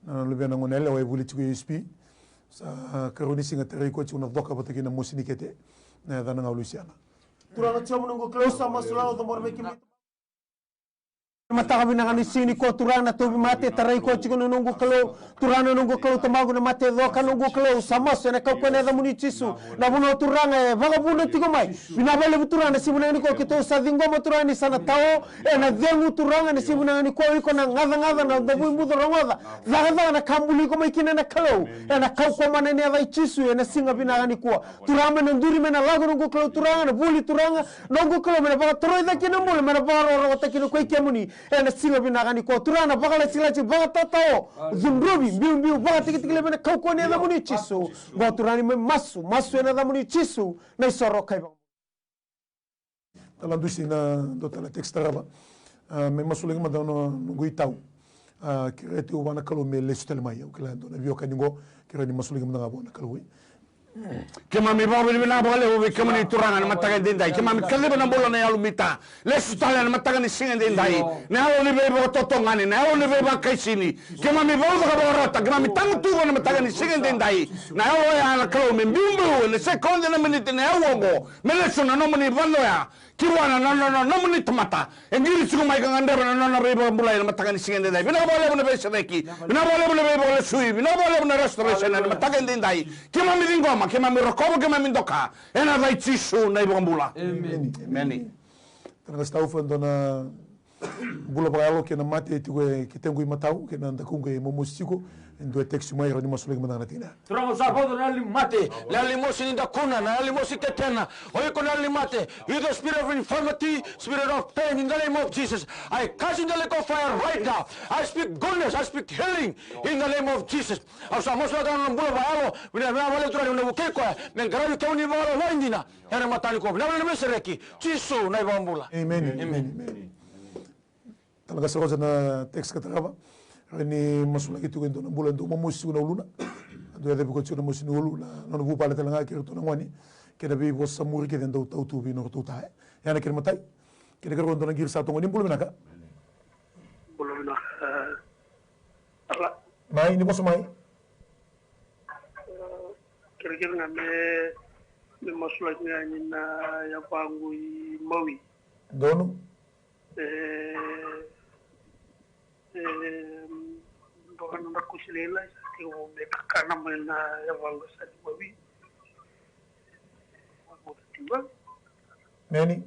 na luvena gone yalewa e vuli tiko i U S P. Sa karua ni siga tarai koya tiko na coka vata kei na mosi ni kete. Na yacana ga o Lusiana. Turaga Jiova noqu Kalou, sa masulaka, au cabora vei kemuni. Mataka vinaka ni siga nikua Turaga na tauvimate, tarai koya tiko na noqu Kalou. Turaga na noqu Kalou, tamaqu na mate e coka noqu Kalou, sa masu ena kaukauwa ni yacamuni Jisu. Na vanua Turaga e vakavuna tiko mai. Vinaka vakalevu Turaga na siga vinaka nikua keitou sa ciqoma Turaga ni sa na tao ena cegu Turaga na siga vinaka nikua, o iko na gacagaca, na davui buca, rogoca, cakacaka na ka buli iko mai kina na Kalou. Ena kaukauwa mana ni yaca i Jisu ena siga vinaka nikua. Turaga me na duri me na lako noqu Kalou Turaga, na vuli Turaga, noqu Kalou me na vakatoroi cake na bula, me na vakarokorokotaki na koi kemuni. Ena siga vinaka nikua Turaga na vakalasilasi vakatatao, cudruvi, biubiu, vakatikitiki levu ena kaukauwa ni yacamuni Jisu. Qo Turaga ni mai masu, masu ena yacamuni Jisu, na isoro kai vaka. Tala dusi na dua tala text tarava. A, me masulaki mada na noqu itau. A, kerea tiko vua na Kalou me lesu tale mai. Au kila dua na veiwekani qo, kerea ni masulaki mada ga vua na Kalou. Keimami vakavinavinaka vakalevu vei kemuni Turaga na mataka edaidai. Keimami kaciva na bula na yalomita. Lesu tale na mataka ni siga edaidai. Na yalo ni veivakatotogani, na yalo ni veivakaisini. Keimami vauca ka vakarota, keimami tagutuva na mataka ni siga edaidai. Na yalo oya na Kalou me biubiu ena sekodi, na miniti, na yau oqo. Me lesu na nomuni vale oya. Ki vua na, na, na, na nomuni tamata. E qiri tiko mai ka gadreva na nona veivakabulai ena mataka ni siga edaidai. Vinaka vakalevu na veisereki. Vinaka vakalevu na veivakalesui. Vinaka vakalevu na restoration ena mataka edaidai. Keimami ciqoma, keimami rokova, keimami doka. Ena yaca i Jisu na iVakabula. Emeni. Emeni. Tana ga Staufa, dua na bula vakayalo kei na mate e tiko e ketequ imatau kei na dakuqu e momosi tiko. E dua e text mai, rawa ni masulaki mada ga na tikina. Turaga, au sa vauca na yalo ni mate, na yalo ni mosi ni dakuna, na yalo ni mosi ketena. O iko na yalo ni mate. You the spirit of infirmity, spirit of pain, in the name of Jesus. I cast in the lake of fire right now. I speak goodness, I speak healing in the name of Jesus. Au sa masulaka na bula vakayalo, vinaka, vinaka vakalevu Turaga ni vukei koya me qaravi kemuni vakayalo dina. Ena mataka nikua, vinaka vakalevu na veisereki. Jisu na iVakabula. Emeni. Emeni. Emeni. Tala ga sa rosa na text ka tarava. Rawa ni masulaki tiko e dua na bula, e dua momosi tiko na uluna. E dua e yacovi koya tiko na mosi ni ulu, na nona vuvale tale ga kei ratou na gone. Kei na veivosa muri kece e dau tau tu vei nodratou ta, e. Ia na kena imatai. Kei na ikarua, dua na qiri sa toqoni. Bula vinaka. Ala. Mai, ni vosa mai. Kerekere ga me, me masulaki ga ni na yavaqu i Maui. Donu. E, e, dua na nodra kusi lailai sa tiko me kakana mai na yavaqu sa ni Maui. Meni.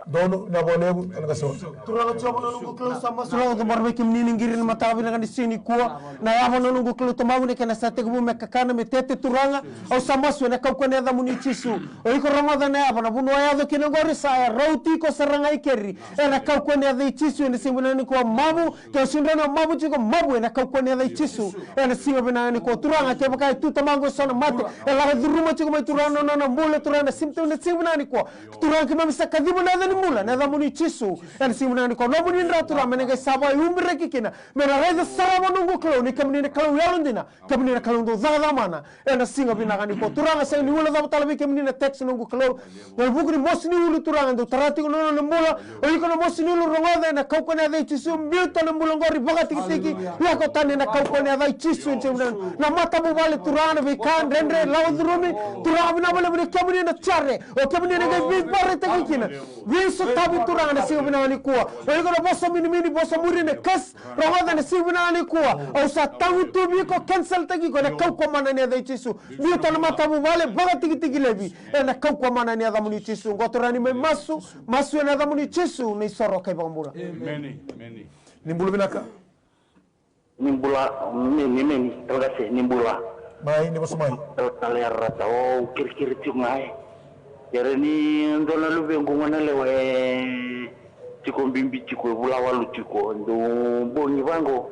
Donu, na vo levu, tala ga sa oti. Turaga Jiova na noqu Kalou, sa masu, Turaga, au cabora vei kemuni na qiri ni mataka vinaka ni siga nikua. Na yava na noqu Kalou Tamaqu, na kena sa tekivu me kakana, me tete, Turaga. Au sa masu ena kaukauwa ni yacamuni Jisu. O iko rogoca na yava, na vanua e yaco kina oqori sa rauti iko sara ga i keri. Ena kaukauwa ni yaca i Jisu, ena siga vinaka nikua, mavu, ke o sega ni mavu tiko, mavu ena kaukauwa ni yaca i Jisu. Ena siga vinaka nikua, Turaga, kevaka e tu, Tamaqu, eso na mate, e lako curuma tiko mai, Turaga, na nona bula, Turaga, ena siga, ena siga vinaka nikua. Turaga, keimami sa kaciva na yaca ni bula ena yacamuni Jisu. Ena siga vinaka nikua, nomuni dra, Turaga, me na qai sa vakaubiraki kina, me na raica sara vua, noqu Kalou, ni kemuni na Kalou yalodina, kemuni na Kalou dau cakacaka mana. Ena siga vinaka nikua, Turaga, sega ni guilecava tale vei kemuni na text, noqu Kalou. Ena vuku ni mosi ni ulu, Turaga, dau tara tiko na nona bula. O iko na mosi ni ulu, rogoca ena kaukauwa ni yaca i Jisu, biuta na bula oqori vakatikitiki. Lako tani ena kaukauwa ni yaca i Jisu, ena siga vinaka. Na matavuvale, Turaga, na veika dredre lako curumi, Turaga, vinaka vakalevu ni kemuni na jare. O kemuni na qai veivaraitaki kina. Veisotavi, Turaga, na siga vinaka nikua. O iko na vosa minimini, vosa muri, na curse. Rogoca ena siga vinaka nikua. Au sa tagutuvi iko, cancel-taki iko ena kaukauwa mana ni yaca i Jisu. Biuta na matavuvale vakatikitiki laivi ena kaukauwa mana ni yacamuni Jisu. Qo, Turaga, ni mai masu, masu ena yacamuni Jisu, na iSoro kei iVakabula. Emeni. Emeni. Ni bula vinaka. Ni bula, meni, meni, talakase, ni bula. Mai, ni vosa mai. Talatala Yararata, au kerekere tiko ga e. Kere ni dua na luvequ, goneyalewa, e tiko bibi tiko, e vula walu tiko, dau bogi vaqo,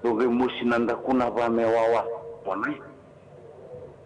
dau qai mosi na dakuna va me wawa. Vona e.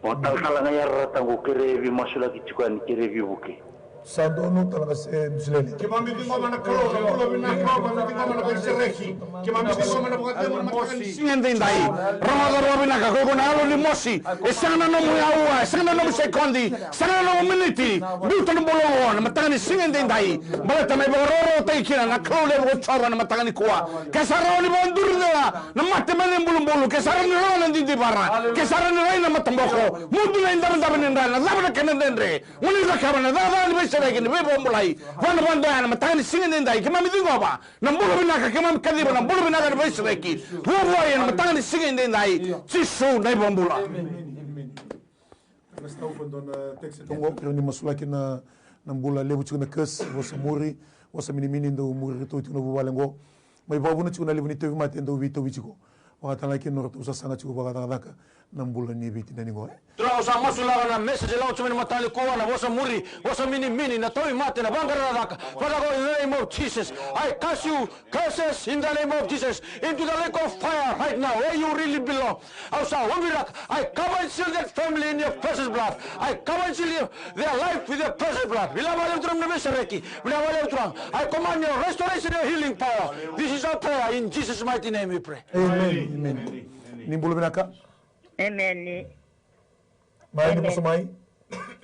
O talatala ga Yararata qo, kere veimasulaki tiko yani, kere veivuke. Sa donu, talakase, e, Dusilele. Keimami ciqoma na Kalou, na bula vinaka, keimami ciqoma na veisereki. Keimami ciqoma na vakacegu ena mataka ni siga edaidai. Rogoca rawa vinaka, ko iko na yalo ni mosi. E sega na nomu aua, e sega na nomu sekodi, sega na nomu miniti. Biuta na bula oqo ena mataka ni siga edaidai. Baleta mai vakarokorokotaki kina na Kalou levu ko Jiova ena mataka nikua. Ke sa rawa ni vakaduri cala na mate mai na ibulubulu, ke sa rawa ni rogo na didivara, ke sa rawa ni rai na mataboko, mudu na idavedave ni dra, na cava na kena dredre, mo ni cakava na cakacaka ni veisereki, ni veivakabulai. Vua na vakadua ya ena mataka ni siga edaidai, keimami ciqoma na bula vinaka, keimami kaciva na bula vinaka ni veisereki. Vuavuai ena mataka ni siga edaidai, Jisu na iVakabula. Oqo, kerea ni masulaki na, na bula levu tiko na curse, vosa muri, vosa minimini, dau muri iratou tiko na vuvale oqo. Mai vakavuna tiko na levu ni tauvimate e dau veitauvi tiko. Vakatalaki na nodratou sasaga tiko vakacakacaka na bula ni veitinani qo. Turaga, au sa masulaka na message e lako tiko mai na mataka nikua, na vosa muri, vosa minimini, na tauvimate, na vaqara cakacaka. Father God, in the name of Jesus, I cast you curses in the name of Jesus into the lake of fire right now, where you really belong. Au sa ubiraka, I cover and seal that family in your precious blood. I cover and seal your, their life with your precious blood. Vinaka vakalevu Turaga na veisereki. Vinaka vakalevu Turaga. I command your restoration, your healing power. This is our prayer. In Jesus' mighty name we pray. Amen. Amen. Ni bula vinaka. Amen. Mai, ni vosa mai.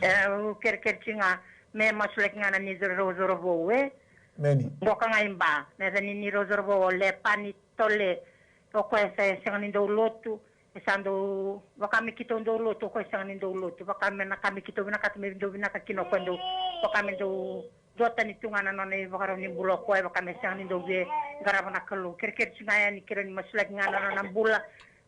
E, au kerekere tiko ga me masulaki ga na ni coro, coro vou, e. Meni. Boka ga i Ba, na yaca ni ni coro vou o Lepani Tole. O koya sa sega ni dau lotu, e sa dau, vaka me keitou dau lotu, o koya sega ni dau lotu. Vaka me na ka me keitou vinakata me dau vinaka kina, o koya dau, vaka me dau duatani tu ga na nona ivakarau ni bula o koya, vaka me sega ni dau via qarava na Kalou. Kerekere tiko ga yani, kerea ni masulaki ga na nona bula.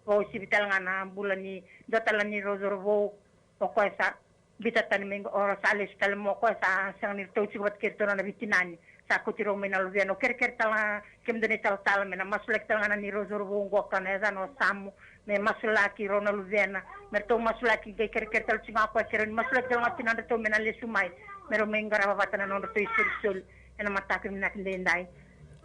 Vakauasivi tale ga na bula ni dua tale ni coro vou, o koya sa biuta tani mai qo, o sa lesu tale mai, o koya sa sega ni ratou tiko vata kei ratou na nona veitinani. Sa kauti rau mai na luvena. Au kerekere tale ga kemudou na italatala me na masulaki tale ga na ni coro vou qo, ka na yacana o Samu, me masulaki rau na luvena, me ratou masulaki. Qai kerekere tale tiko ga o koya, kerea ni masulaki tale ga tinadratou me na lesu mai, me rau mai qarava vata na nodratou isolisoli ena mataka vinaka edaidai.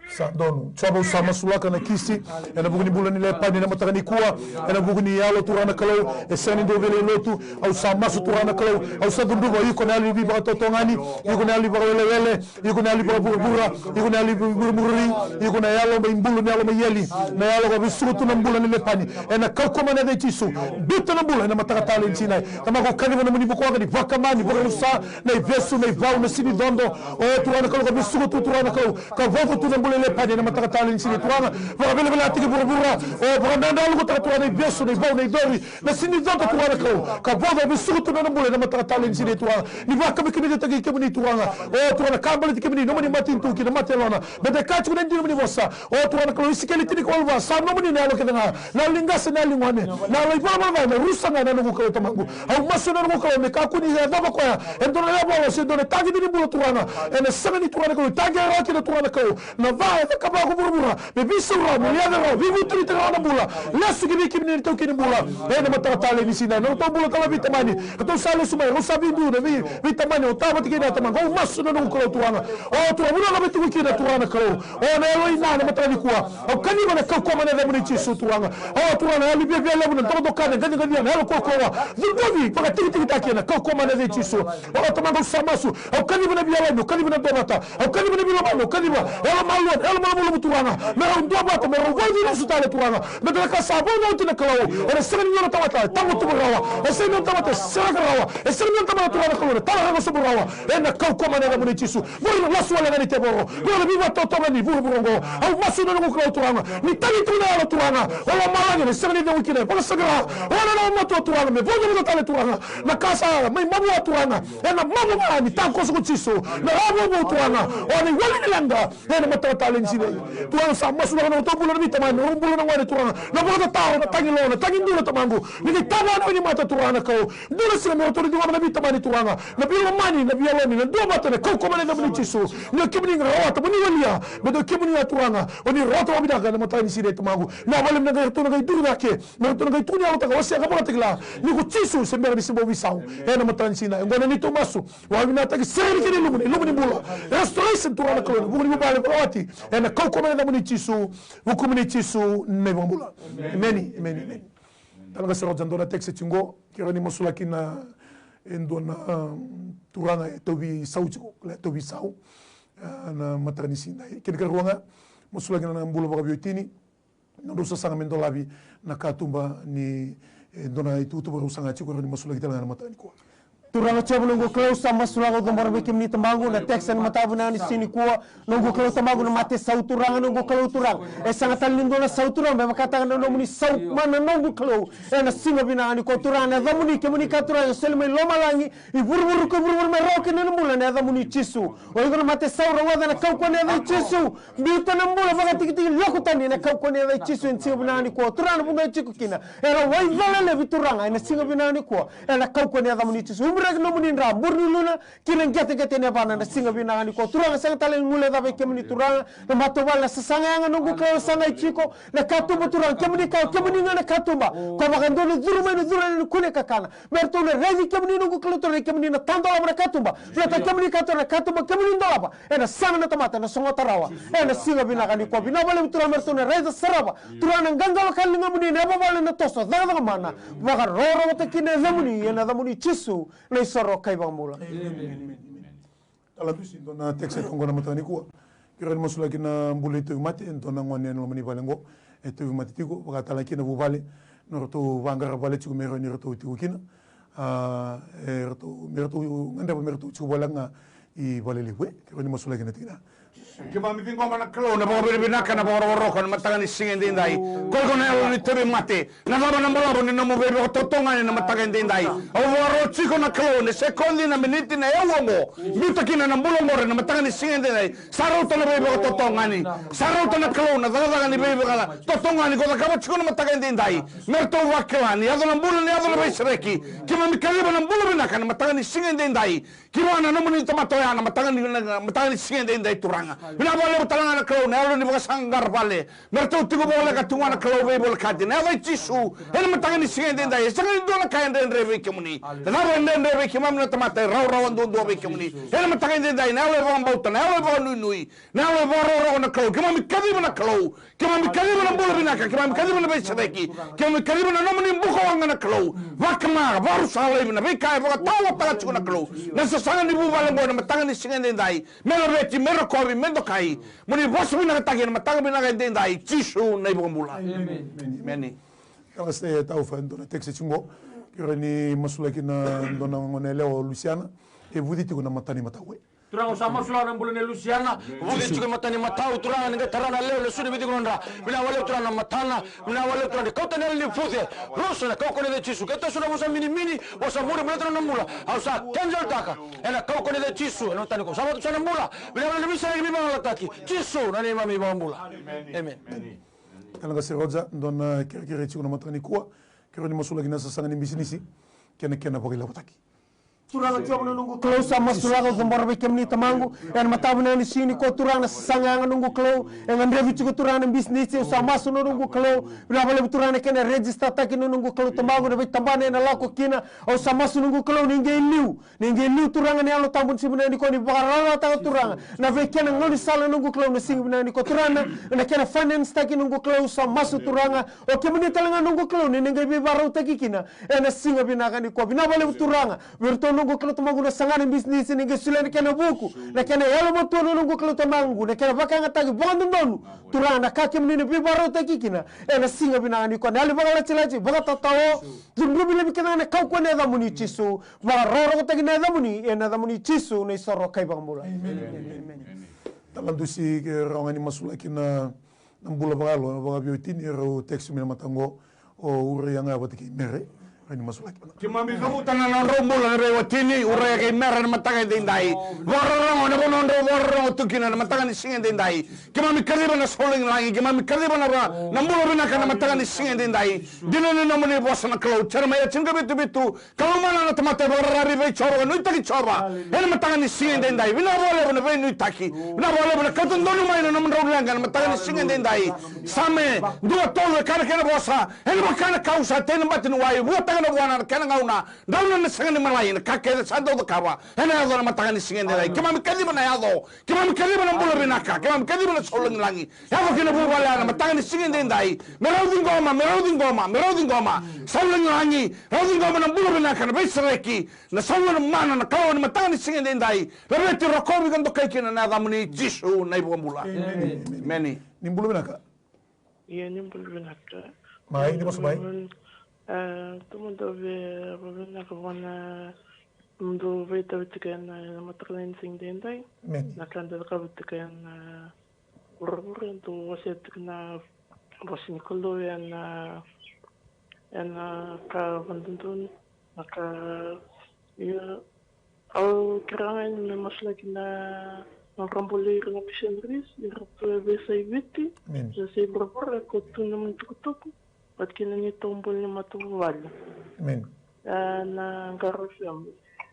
Sa donu. Jiova, au sa masulaka na kisi ena vuku ni bula ni Lepani ena mataka nikua, ena vuku ni yalo, Turaga na Kalou, e sega ni dau via lai lotu. Au sa masu, Turaga na Kalou, au sa cudruva, iko na yalo ni veivakatotogani, iko na yalo ni vakawelewele, iko na yalo ni vakavuravura, iko na yalo ni veimurimuri, iko na yalo mai bulu, na yalo mai eli, na yalo ka vesuka tu na bula ni Lepani. Ena kaukauwa mana ni yaca i Jisu, biuta na bula ena mataka talei ni siga edai. Tamaqu, au kaciva na nomuni vuku waqa ni vakama, ni vakarusa, na ivesu, na ivau, na sinicodo. O Turaga na Kalou, ka vesuka tu, Turaga na Kalou, ka vauca tu na bula Lepani ena mataka talei ni siga e Turaga, vakavelavelataki vuravura. O vakadadralukutaka Turaga na ivesu, na ivau, na icori, na sini cota Turaga na Kalou, ka vodo vesuku tu na nona bula ena mataka talei ni siga e Turaga. Ni vakaveikimitaki kemuni Turaga. O Turaga na ka baleti kemuni, nomuni matanitu kei na mata ni yalona. Baleta e kaya tiko na dina nomuni vosa. O Turaga na Kalou, Isikeli tinikawalu va, sa nomuni na yalo kece ga. Na yalo ni qase, na yalo ni gone, na yalo ivalavala ca, na rusa ga na noqu Kalou Tamaqu. Au masu na noqu Kalou me kakua ni yacova koya e dua na yavalo se dua na tagicini bula Turaga. Ena sega ni Turaga na Kalou, tagi rawa kina Turaga na Kalou. Na va e cakava ko vuravura me veisau rawa, me yaco rawa, veivutunitaki rawa na bula. Lesu ki vei kemuni na itaukei ni bula ena mataka talei ni siga. Na nodratou bula tale na veitamani, ratou sa lesu mai, rau sa veidu na vei, veitamani, o tavati kei na tamaqu. Au masu na noqu Kalou Turaga. O Turaga, vuna na vei tuku kina Turaga na Kalou. O na yalo ina na mataka nikua. Au kaciva na kaukauwa mai na yacamuni Jisu Turaga. O Turaga na yalo viavia levu, na dokadokani, na qaciqacia, na yalo kokowa. Cuqavi, vakatikitikitaki ena kaukauwa mai na yaca i Jisu. O Tamaqu, au sa masu. Au kaciva na veiyalani, au kaciva na duavata. Au kaciva na veilomani, au kaciva yalo malua, yalo malumalumu Turaga. Me rau duavata, me rau vakaveirasu tale Turaga. Me da na ka sa vakaoti na Kalou. Ena sega ni nona tamata e tagutuva rawa. E sega ni nona tamata e sereka rawa. E sega ni nona tamata Turaga na Kalou na tala rawa sobu rawa. Ena kaukauwa mai na yacamuni Jisu. Vura na lasu wale ga ni tevoro. Vura na veivakatotogani vuravura oqo. Au masu na noqu Kalou Turaga. Ni tagi tu na yalo Turaga. O lomalagi na sega ni cegu kina e vakasaqara. O na nona matua Turaga me vodovodo tale Turaga. Na ka sa mai mavoa Turaga. Ena mavoa ni takoso ko Jisu. Na ravovo Turaga. O na iwali ni leqa. Ena mataka talei ni siga. Turaga sa masulaka na nodratou bula na veitamani, na nodratou bula na gone Turaga. Na vakatataro, na tagi lo, na tagi dula Tamaqu. Ni qai tana na wainimata Turaga na Kalou. Dua na siga me ratou na ciqoma na veitamani Turaga. Na veilomani, na veiyaloni, na duavata, na kaukauwa mai na yacamuni Jisu. Ni o kemuni ga rawata, mo ni walia. Me dua kemuni ga Turaga. O ni rawata vakavinaka ena mataka ni siga Tamaqu. Na vale me na qai ratou na qai duri cake. Me ratou na qai tukuni yalotaka, wasea ka vakatakila. Ni ko Jisu se bera ni se bau veisau. Ena mataka ni siga. Oqo na neitou masu. Vakavinakataki sere ni kena ilumu, na ilumu ni bula. Restoration Turaga na Kalou, ena vuku ni vuvale vakawati. Ena kaukauwa mai na yacamuni Jisu, vukumuni Jisu na iVakabula. Emeni, emeni, emeni. Tale ga sara oti e dua na text tiko qo, kerea ni masulaki na, e dua na, um, turaga e tauvi sau tiko, e tauvi sau. Ah, na mataka ni siga. Kena ikarua ga, masulaki na bula vakaveiwatini. Nodrau sasaga me dolavi na katuba ni, e, dua na ituvatuva rau saga tiko, rau ni masulaki tale ga na mataka nikua. Turaga Jiova noqu Kalou, sa masulaka, au cabora vei kemuni Tamaqu na text ena mataka vinaka ni siga nikua. Noqu Kalou Tamaqu, na mate sau Turaga, noqu Kalou Turaga. E sega tale ni dua na sau Turaga me vakataka na nomuni sau mana noqu Kalou. Ena siga vinaka nikua Turaga, na yacamuni kemuni ka Turaga e soli mai lomalagi, i vuravura ko i vuravura me rawa kina na bula, na yacamuni Jisu. O iko na mate sau, rogoca na kaukauwa ni yaca i Jisu. Biuta na bula vakatikitiki, lako tani ena kaukauwa ni yaca i Jisu ena siga vinaka nikua. Turaga na vuqa e tiko kina era waicala laivi Turaga ena siga vinaka nikua. Ena kaukauwa ni yacamuni Jisu. Umiraki nomuni dra, bure ni uluna, kei na qeteqete ni yavana ena siga vinaka nikua. Turaga sega tale ni guilecava vei kemuni Turaga. Na matavuvale na sasaga yaga noqu Kalou saga e tiko. Na katuba Turaga kemuni ka, kemuni ga na katuba. Ko vakadua ni curu mai na curu ni kune kakana. Me ratou na raici kemuni noqu Kalou Turaga, kemuni na tadolava na katuba. Baleta kemuni ka Turaga na katuba, kemuni dolava. Ena saga na tamata, ena sogota rawa. Ena siga vinaka nikua. Vinaka vakalevu Turaga me ratou na raica sarava. Turaga na qaqalo ka ligamuni, na yavavale na toso, cakacaka mana. Vakarokorokotaki na yacamuni, ena yacamuni Jisu, na isoro kei Vakabula. Emeni. Tala dusi, dua na text e toqo na mataka nikua. Kerea ni masulaki na bula ni tauvimate, dua na gone ena loma ni vale oqo. E tauvimate tiko, vakatala kina vuvale. Nodratou vaqara vale tiko me rawa ni ratou tiko kina. A, e ratou, me ratou gadreva me ratou tiko voleka ga i vale levu, e. Kerea ni masulaki na tikina. Keimami ciqoma na Kalou na vakavinavinaka, na vakarokoroko ena mataka ni siga edaidai. Ko iko na yalo ni tauvimate. Na cava na balavu ni nomu veivakatotogani ena mataka edaidai? Au vakarau tiko na Kalou, na sekodi, na miniti, na yau oqo. Biuta kina na bula oqori ena mataka ni siga edaidai. Sa rauta na veivakatotogani. Sa rauta na Kalou na cakacaka ni veivakatotogani ko cakava tiko na mataka edaidai. Me ratou vakila ni yaco na bula, ni yaco na veisereki. Keimami kaciva na bula vinaka ena mataka ni siga edaidai. Ki vua na nomuni tamata oya na mataka ni, na mataka ni siga edaidai Turaga. Vinaka vakalevu tale ga na Kalou na yalo ni vakasaqara vale. Me ratou tiko voleka tu ga na Kalou veivolekati. Na yaca i Jisu. Ena mataka ni siga edaidai. E sega ni dua na ka e dredre vei kemuni. Na cava e dredre vei keimami na tamata e rawarawa duadua vei kemuni. Ena mataka edaidai. Na yalo e vakabauta. Na yalo e vakanuinui. Na yalo e vakarokoroko na Kalou. Keimami kaciva na Kalou. Keimami kaciva na bula vinaka, keimami kaciva na veisereki, keimami kaciva na nomuni buka waqa na Kalou. Vakama, vakarusa laivi na veika e vakataotaka tiko na Kalou. Na sasaga ni vuvale oqo ena mataka ni siga edaidai. Me laveti, me rokovi, me dokai. Mo ni vosa vinakataki ena mataka vinaka edaidai. Jisu na iVakabula. Emeni. Emeni. Tala se taufa e dua na text tiko qo. Kerea ni masulaki na dua na gone yalewa o Lusiana. E vuci tiko na mata ni matau e. Turaga, au sa masulaka na bula nei Lusiana. Vuce tiko e mata ni matau, Turaga, ni qai tara na lewe, na sui ni vei tiko na dra. Vinaka vakalevu, Turaga, na matana. Vinaka vakalevu, Turaga, ni kauta na yalo ni vuce. Rosa, ena kaukauwa ni yaca i Jisu. Ke toso na vosa minimini, vosa muri, baleta na nona bula, au sa kenseltaka. Ena kaukauwa ni yaca i Jisu, ena matana nikua. Sa vatu sa na bula. Vinaka vakalevu na veisereki, veivagalalataki. Jisu na neimami iVakabula. Emeni. Tale ga, se Roja, dua na kerekere tiko na mataka nikua. Kerea ni masulaki na sasaga ni bisinisi kei na kena vakailevutaki. Turaga Jiova na noqu Kalou, sa masulaka, au cabora vei kemuni Tamaqu. Ena mataka vinaka ni siga nikua, Turaga, na sasaga yaga, noqu Kalou, e gadrevi tiko, Turaga, na bisinisi. Au sa masu, na noqu Kalou, vinaka vakalevu, Turaga, na kena register taki, na noqu Kalou Tamaqu, na veitabana ena lako kina. Au sa masu, noqu Kalou, ni qai liu, ni qai liu, Turaga, na Yalo Tabu ena siga vinaka nikua, ni vakarawarawataka, Turaga, na vei kena gaunisala, noqu Kalou, na siga vinaka nikua, Turaga, na kena finance taki, noqu Kalou. Au sa masu, Turaga, o kemuni tale ga, noqu Kalou, ni na qai veivakarautaki kina ena siga vinaka nikua. Vinaka vakalevu, Turaga, vei iratou, noqu Kalou Tamaqu, na saga ni bisinisi, ni qai solia na kena vuku, na kena yalomatua, na noqu Kalou Tamaqu, na kena vakayagataki vakadodonu, Turaga, na ka kemuni na veivakarautaki kina ena siga vinaka nikua. Na yalo ni vakalatilati, vakatatao, cudruvi laivi kece ga ena kaukauwa ni yacamuni, Jisu. Vakarokorokotaki na yacamuni, ena yacamuni Jisu, na iSoro kei iVakabula. Emeni. Emeni. Tala dusi, kerea ga ni masulaki na na bula vakayalo, vakaveiwatini, erau text mai na mataka oqo, o Uraia ga vata kei Mere, kerea ni masulaki. Keimami cavuta na nodrau bula na veiwatini, Uraia kei Mere, na mataka edaidai. Vakarorogo, na vanua drau vakarorogo tu kina na mataka ni siga edaidai. Keimami kaciva na saulagilagi, keimami kaciva na ra-, na bula vinaka na mataka ni siga edaidai. Dina ni nomuni vosa na Kalou, Jeremaia tinikavitu vitu, ka lomana na tamata e vakararavi vei Jiova, ka nuitaki Jiova ena mataka ni siga edaidai. Vinaka vakalevu na veinuitaki. Vinaka vakalevu na kauta donu mai na nomudrau leqa ena mataka ni siga edaidai. Same dua tolu e kaya na kena vosa, ena vaka na kau sa tei na bati ni wai, vuataka na vuana ena kena gauna, drau na sega ni malai na ka kece sa dau cakava. Ena yaco na mataka ni siga edaidai. Keimami kaciva na yaco, keimami kaciva na bula vinaka, keimami kaciva na saulagilagi. Yaco ki na vuvale ya na mataka ni siga edaidai. Me rau ciqoma, me rau ciqoma, me rau ciqoma. Saulagilagi, rau ciqoma na bula vinaka, na veisereki, na sauma, na mana, na Kalou, ni mataka ni siga edaidai. Laveti, rokovi ka dokai kina na yacamuni Jisu na iVakabula. Emeni. Emeni. Ni bula vinaka. Ia, ni bula vinaka. Mai, ni vosa mai. E, kemudou via vakavinavinaka vua na nomudou vakaitavi tiko ena mataka ni siga edaidai. Emeni. Na ka da cakava tiko ena vuravura, dou wasea tiko na vosa ni Kalou ena, ena ka vakadodonu, na ka, ia, au kerea ga ni me masulaki na, na nodra bula ira na missionaries, ira tu e veiyasai Viti, veiyasai vuravura, ko tu na nomuni tukutuku, vata kei na neitou bula ni matavuvale. Emeni. E, na Qara F M,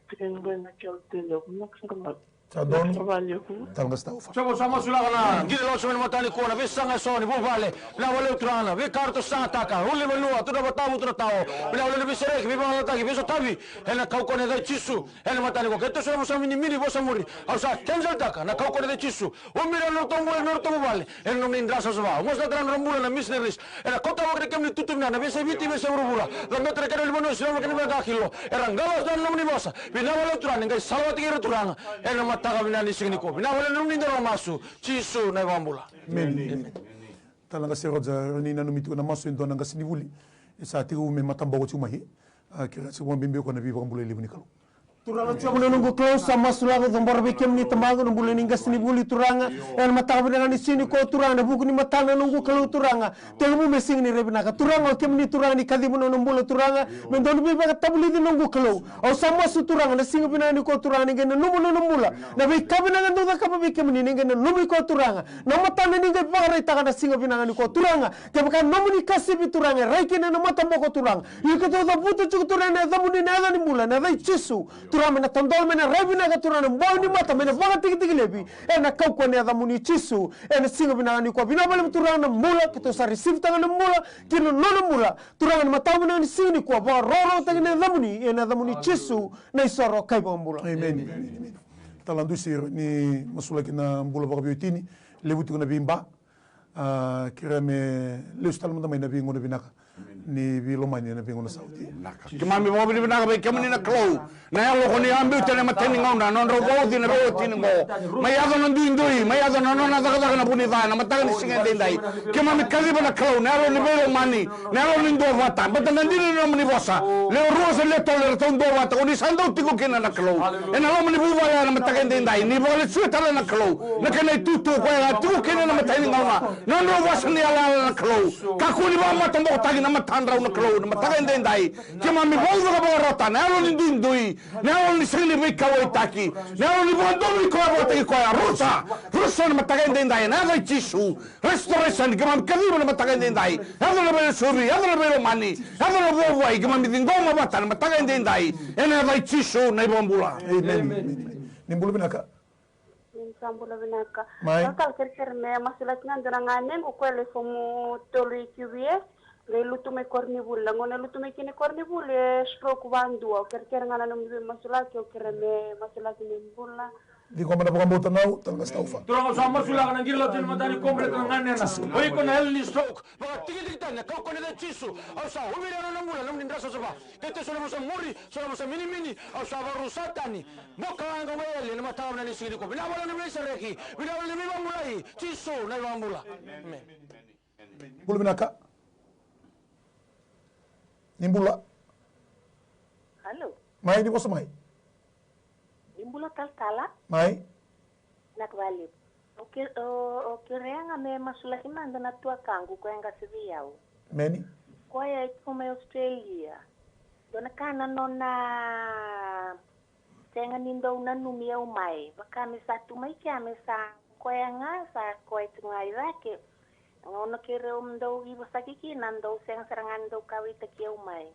tiko ni qai na kela tele, vinaka sara. Sa donu. Vinaka sara. Tala ga sa tau fa. Sa masulaka na qili loso mai na mataka nikua, na veisaga eso ni vuvale. Vinaka vakalevu, Turaga, na veika eratou sagataka, ulu ni vanua, tu na vatavutu na tao. Vinaka vakalevu na veisereki, veivagalalataki, veisotavi. Ena kaukauwa ni yaca i Jisu, ena mataka nikua, ke toso na vosa minimini, vosa muri, au sa kenseltaka, na kaukauwa ni yaca i Jisu. Ubi ira na nodratou bula, na nodratou vuvale, ena nomuni dra savasava. Masulaka na nodra bula na missionaries. Ena kauta vaka na kemuni tutu vinaka, na veiyasai Viti, veiyasai vuravura. Cabeta na kena ulunivanua, sega ni kena vakailo. Era qalo na nomuni vosa. Vinaka vakalevu, Turaga, ni qai salavata kei ira, Turaga. Ena mataka vinaka ni siga nikua. Vinaka vakalevu na nomuni dra masu. Jisu na iVakabula. Emeni. Emeni. Tala ga se Roja, ni nanumi tiko na masu e dua na qasenivuli. E sa tekivu me mataboko tiko mai. A, kerea tiko vakabibi o koya na veivakabulai levu ni Kalou. Turaga Jiova na noqu Kalou, sa masulaka, au cabora vei kemuni Tamaqu na bula ni qasenivuli, Turaga. Ena mataka vinaka ni siga nikua, Turaga, ena vuku ni matana, noqu Kalou, Turaga. Tekivu me sega ni rai vinaka, Turaga, o kemuni, Turaga, ni kaciva na nona bula, Turaga. Me dua na veivakatavulici, noqu Kalou. Au sa masu, Turaga, na siga vinaka nikua, Turaga, ni qai nanuma na nona bula. Na veika vinaka e dau cakava vei kemuni, ni qai nanumi koya, Turaga. Na matana ni qai vakaraitaka na siga vinaka nikua, Turaga. Kevaka nomuni kasivi, Turaga, e rai kina na mataboko, Turaga. Ia keitou cavuta tiko, Turaga, ena yacamuni na yaca ni bula, na yaca i Jisu. Turaga, me na tadola, me na rai vinaka, Turaga, na bau ni mata, me na vakatikitiki laivi. Ena kaukauwa ni yacamuni Jisu. Ena siga vinaka nikua, vinaka vakalevu, Turaga, na bula, keitou sa receive-taka na bula, kina nona bula. Turaga, na mataka vinaka ni siga nikua, vakarokorokotaki na yacamuni, ena yacamuni Jisu, na iSoro kei iVakabula. Emeni. Emeni. Tala dusi, ni masulaki na bula vakaveiwatini, levu tiko na veiba. A, kerea me lesu tale mada mai na veigauna vinaka. ni veilomani ena veigauna sa oti. Keimami vakavinavinaka vei kemuni na Kalou. Na yalo ko ni a biuta ena imatai ni gauna, na nodrau vauci na veiwatini qo. Mai yaco na duidui, mai yaco na nona cakacaka na vu ni ca ena mataka ni siga edaidai. Keimami kaciva na Kalou, na yalo ni veilomani, na yalo ni duavata. Baleta na dina ni nomuni vosa, lewe rua se lewe tolu eratou duavata, ko ni sa dau tiko kina na Kalou. Ena loma ni vuvale ena mataka edaidai, ni vakalesuya tale na Kalou na kena itutu o koya e a tiko kina ena imatai ni gauna. Na nodrau vosa ni yalayala na Kalou, kakua ni vakamatabokotaki na matadrau na Kalou ena mataka edaidai. Keimami vauca ka vakarota na yalo ni duidui, na yalo ni sega ni veikauwaitaki, na yalo ni vakadonui koya vakataki koya. Rusa, rusa ena mataka edaidai ena yaca i Jisu. Restoration, keimami kaciva ena mataka edaidai. Yaco na veilesuvi, yaco na veilomani, yaco na vuavuai, keimami ciqoma vata ena mataka edaidai ena yaca i Jisu na iVakabula. Emeni. Ni bula vinaka. Ni sa bula vinaka. Mai. Au sa kerekere me masulaki ga dua na ganequ, o koya e lai fomu tolu i Q V S, qai lutu mai koronivuli. Na gauna e lutu mai kina i koronivuli e stroke vadua. Au kerekere ga na nomuni veimasulaki, au kere me masulaki me bula. Ciqoma na vakabauta, nau tale ga sa taufa. Turaga, au sa masulaka na qiri latu ena mataka nikua baleta na ganena. O iko na yalo ni stroke, vakatikitiki tani ena kaukauwa ni yaca i Jisu. Au sa uvi ira na nona bula, nomuni dra savasava. Kei tei so na vosa muri, so na vosa minimini, au sa vakarusa tani. Mo ka laga mai yali ena mataka vinaka ni siga nikua. Vinaka vakalevu na veisereki, vinaka vakalevu na veivakabulai. Jisu na iVakabula. Emeni. Bula vinaka. Ni bula. Alo. Mai, ni vosa mai. Ni bula talatala. Mai. Vinaka vakalevu. Au ke-, au, au kerea ga me masulaki mada na tuakaqu, koya e qase vei au. Emeni. Koya e tiko mai Australia. Dua na ka na nona sega ni dau nanumi au mai. Vaka me sa tu mai kea me sa koya ga, sa koya tiko ga i cake. Gauna keirau dau veivosaki kina, dau sega sara ga ni dau kauwaitaki au mai.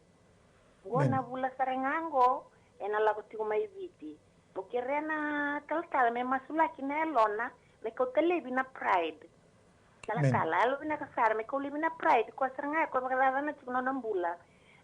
Qo na vula sara ga qo ena lako tiko mai Viti. Au kerea na talatala me masulaki na yalona me kauta laivi na pride. Talatala, yalo vinaka sara me kau laivi na pride, koya sara ga e koya vakacacana tiko na nona bula.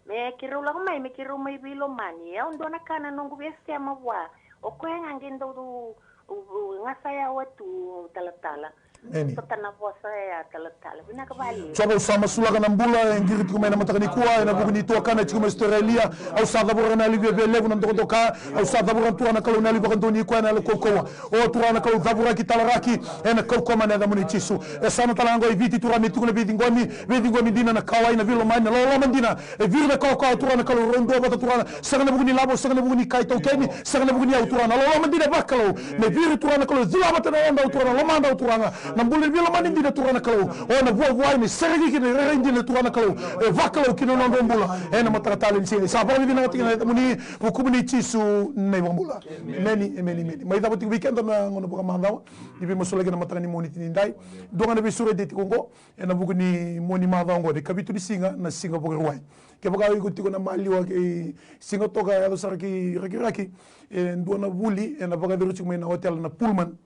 Me keirau lako mai, me keirau mai veilomani. E au dua na ka na noqu veisema vua. O koya ga qai dau, u, u, gasa yawa tu talatala. Emeni. Sota na vosa ya talatala. Vinaka vakalevu. Jiova, au sa masulaka na bula e qiri tiko mai ena mataka nikua ena vuku ni tuakana e tiko mai Australia. Au sa cavura na yalo ni viavialevu, na dokadoka. Au sa cavura na Turaga na Kalou na yalo ni vakadonui koya, na yalo kaukauwa. O Turaga na Kalou, cavuraki, talaraki ena kaukauwa mai na yacamuni Jisu. E sa na tala ga qo e Viti, Turaga, me tiko na veiciqomi, veiciqomi dina, na kauwai, na veilomani, na loloma dina. E viri na kawakawa, Turaga na Kalou, rau duavata, Turaga, sega na vuku ni lavo, sega na vuku ni ka itaukeni, sega na vuku ni yau, Turaga, na loloma dina vakalou. Me viri, Turaga na Kalou, cula vata na yadrau, Turaga, na lomadrau, Turaga, na bula ni veilomani dina, Turaga na Kalou. O na vuavuai me sereki kina na irairai dina, Turaga na Kalou. E vakalou kina na nodrau bula ena mataka talei ni siga. Sa vakavinavinaka tiko na yacamuni, vukumuni Jisu na iVakabula. Emeni, emeni, emeni. Mai cava tiko vei keda na gauna vakamacawa ni veimasulaki ena mataka ni Moniti nidai. Dua ga na veisureti tiko oqo ena vuku ni Moniti macawa oqo, na ikavitu ni siga, na siga Vakarauwai. Kevaka o iko tiko na maliwa kei Sigatoka, yaco sara ki Rakiraki, e dua na vuli ena vakayacori tiko mai na hotel na Pullman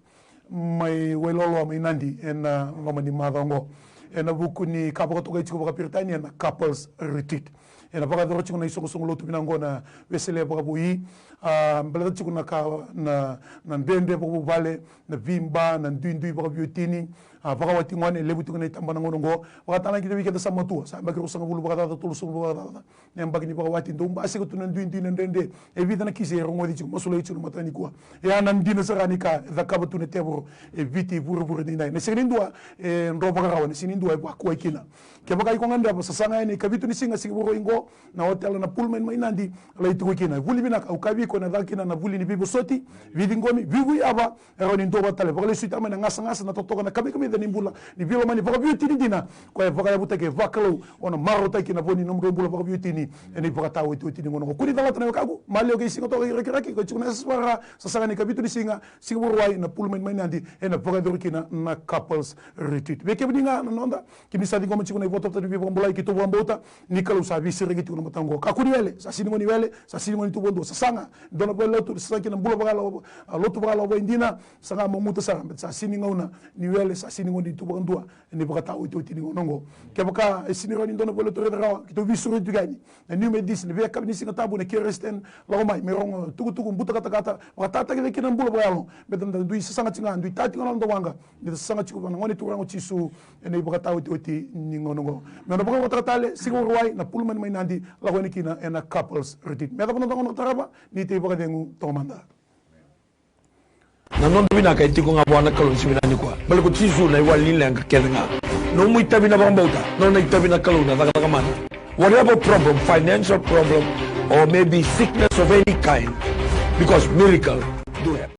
mai Wailoloa mai Nadi ena loma ni macawa oqo. Ena vuku ni ka vakatokai tiko vakaperitania na couples retreat. Ena vakayacora tiko na isoqosoqo lotu vinaka oqo na Wesele Vakavoui. A, baleta tiko na ka, na, na dredre vakavuvale, na viba, na duidui vakaveiwatini, a, vakawati gone, levu tiko na itaba na gauna oqo. Vakatalega kina vei keda sa matua, sa yabaki ruasagavulu vakacaca, tolusagavulu vakacaca. Na yabaki ni vakawati, dau basika tu na duidui, na dredre. E vica na kisi e rogoci tiko, masulaki tiko na mataka nikua. E a na dina sara ni ka e cakava tu na tevoro e Viti, vurevure nidai. Na sega ni dua e dro vakarawa, na sega ni dua e vakuwai kina. Kevaka iko gadreva, sasaga yani ikavitu ni siga, siga Vakarauwai oqo, na hotel na Pullman mai Nadi, lai tiko kina. E vuli vinaka, au kaya vei iko, ena caka kina na vuli ni veivosoti, veiciqomi, veivuyava, e rawa ni duavata tale. Vakalesui tale mai na gasagasa, na totoka, na kamikamica ni bula ni veilomani vakaveiwatini dina, koya e vakayavutaki, e vakalou, o na marautaki na vo ni nomudrau bula vakaveiwatini ena ivakataotioti ni gauna oqo. Kua ni calata na wekaqu, maliwa kei Sigatoka kei Rakiraki, ko tiko na yasayasa, sasaga ni ikavitu ni siga, siga Vakarauwai, na Pullman mai Nadi, ena vakayacori kina na couples retreat. Vei kemuni ga na noda, kemuni sa ciqoma tiko na iVotovoto ni Veivakabulai, keitou vakabauta ni Kalou sa veisere raici tiko na mataka oqo. Kakua ni wele, sa sini gauna ni wele, sa sini gauna ni tu vakadua. Sasaga, dua na valenilotu, sasaga kina na bula vakayalo, a, lotu vakayalo vakaidina, saga mo guta sara, baleta sa sini gauna ni wele, sa sini gauna ni tu vakadua ena ivakataotioti ni gauna oqo. Kevaka e sini rawa ni dua na valenilotu raica rawa, keitou veisureti tiko yani na New Methodist, na veiyakavi ni Siga Tabu, na Keresiten, lako mai me rogo tukutuku, buta katakata, vakatataki cake kina na bula vakayalo. Baleta da dui sasaga tiko ga, dui ta tiko ga na noda waqa, ni da sasaga tiko vua na Gone Turaga o Jisu ena ivakataotioti ni gauna oqo. Me na vakayagataka tale, Siga Waruwai, na Pullman mai Nadi, lako yani kina ena Couples Retreat. Me yacova na noda gauna ka tarava, ni tei vakacegu toka mada. Na noda vinaka e tiko ga vua na Kalou ni siga vinaka nikua. Baleta ko Jisu na iwali ni leqa kece ga. Nomu itavi na vakabauta, nona itavi na Kalou na cakacaka mana. Whatever problem, financial problem, or maybe sickness of any kind, because miracle do happen.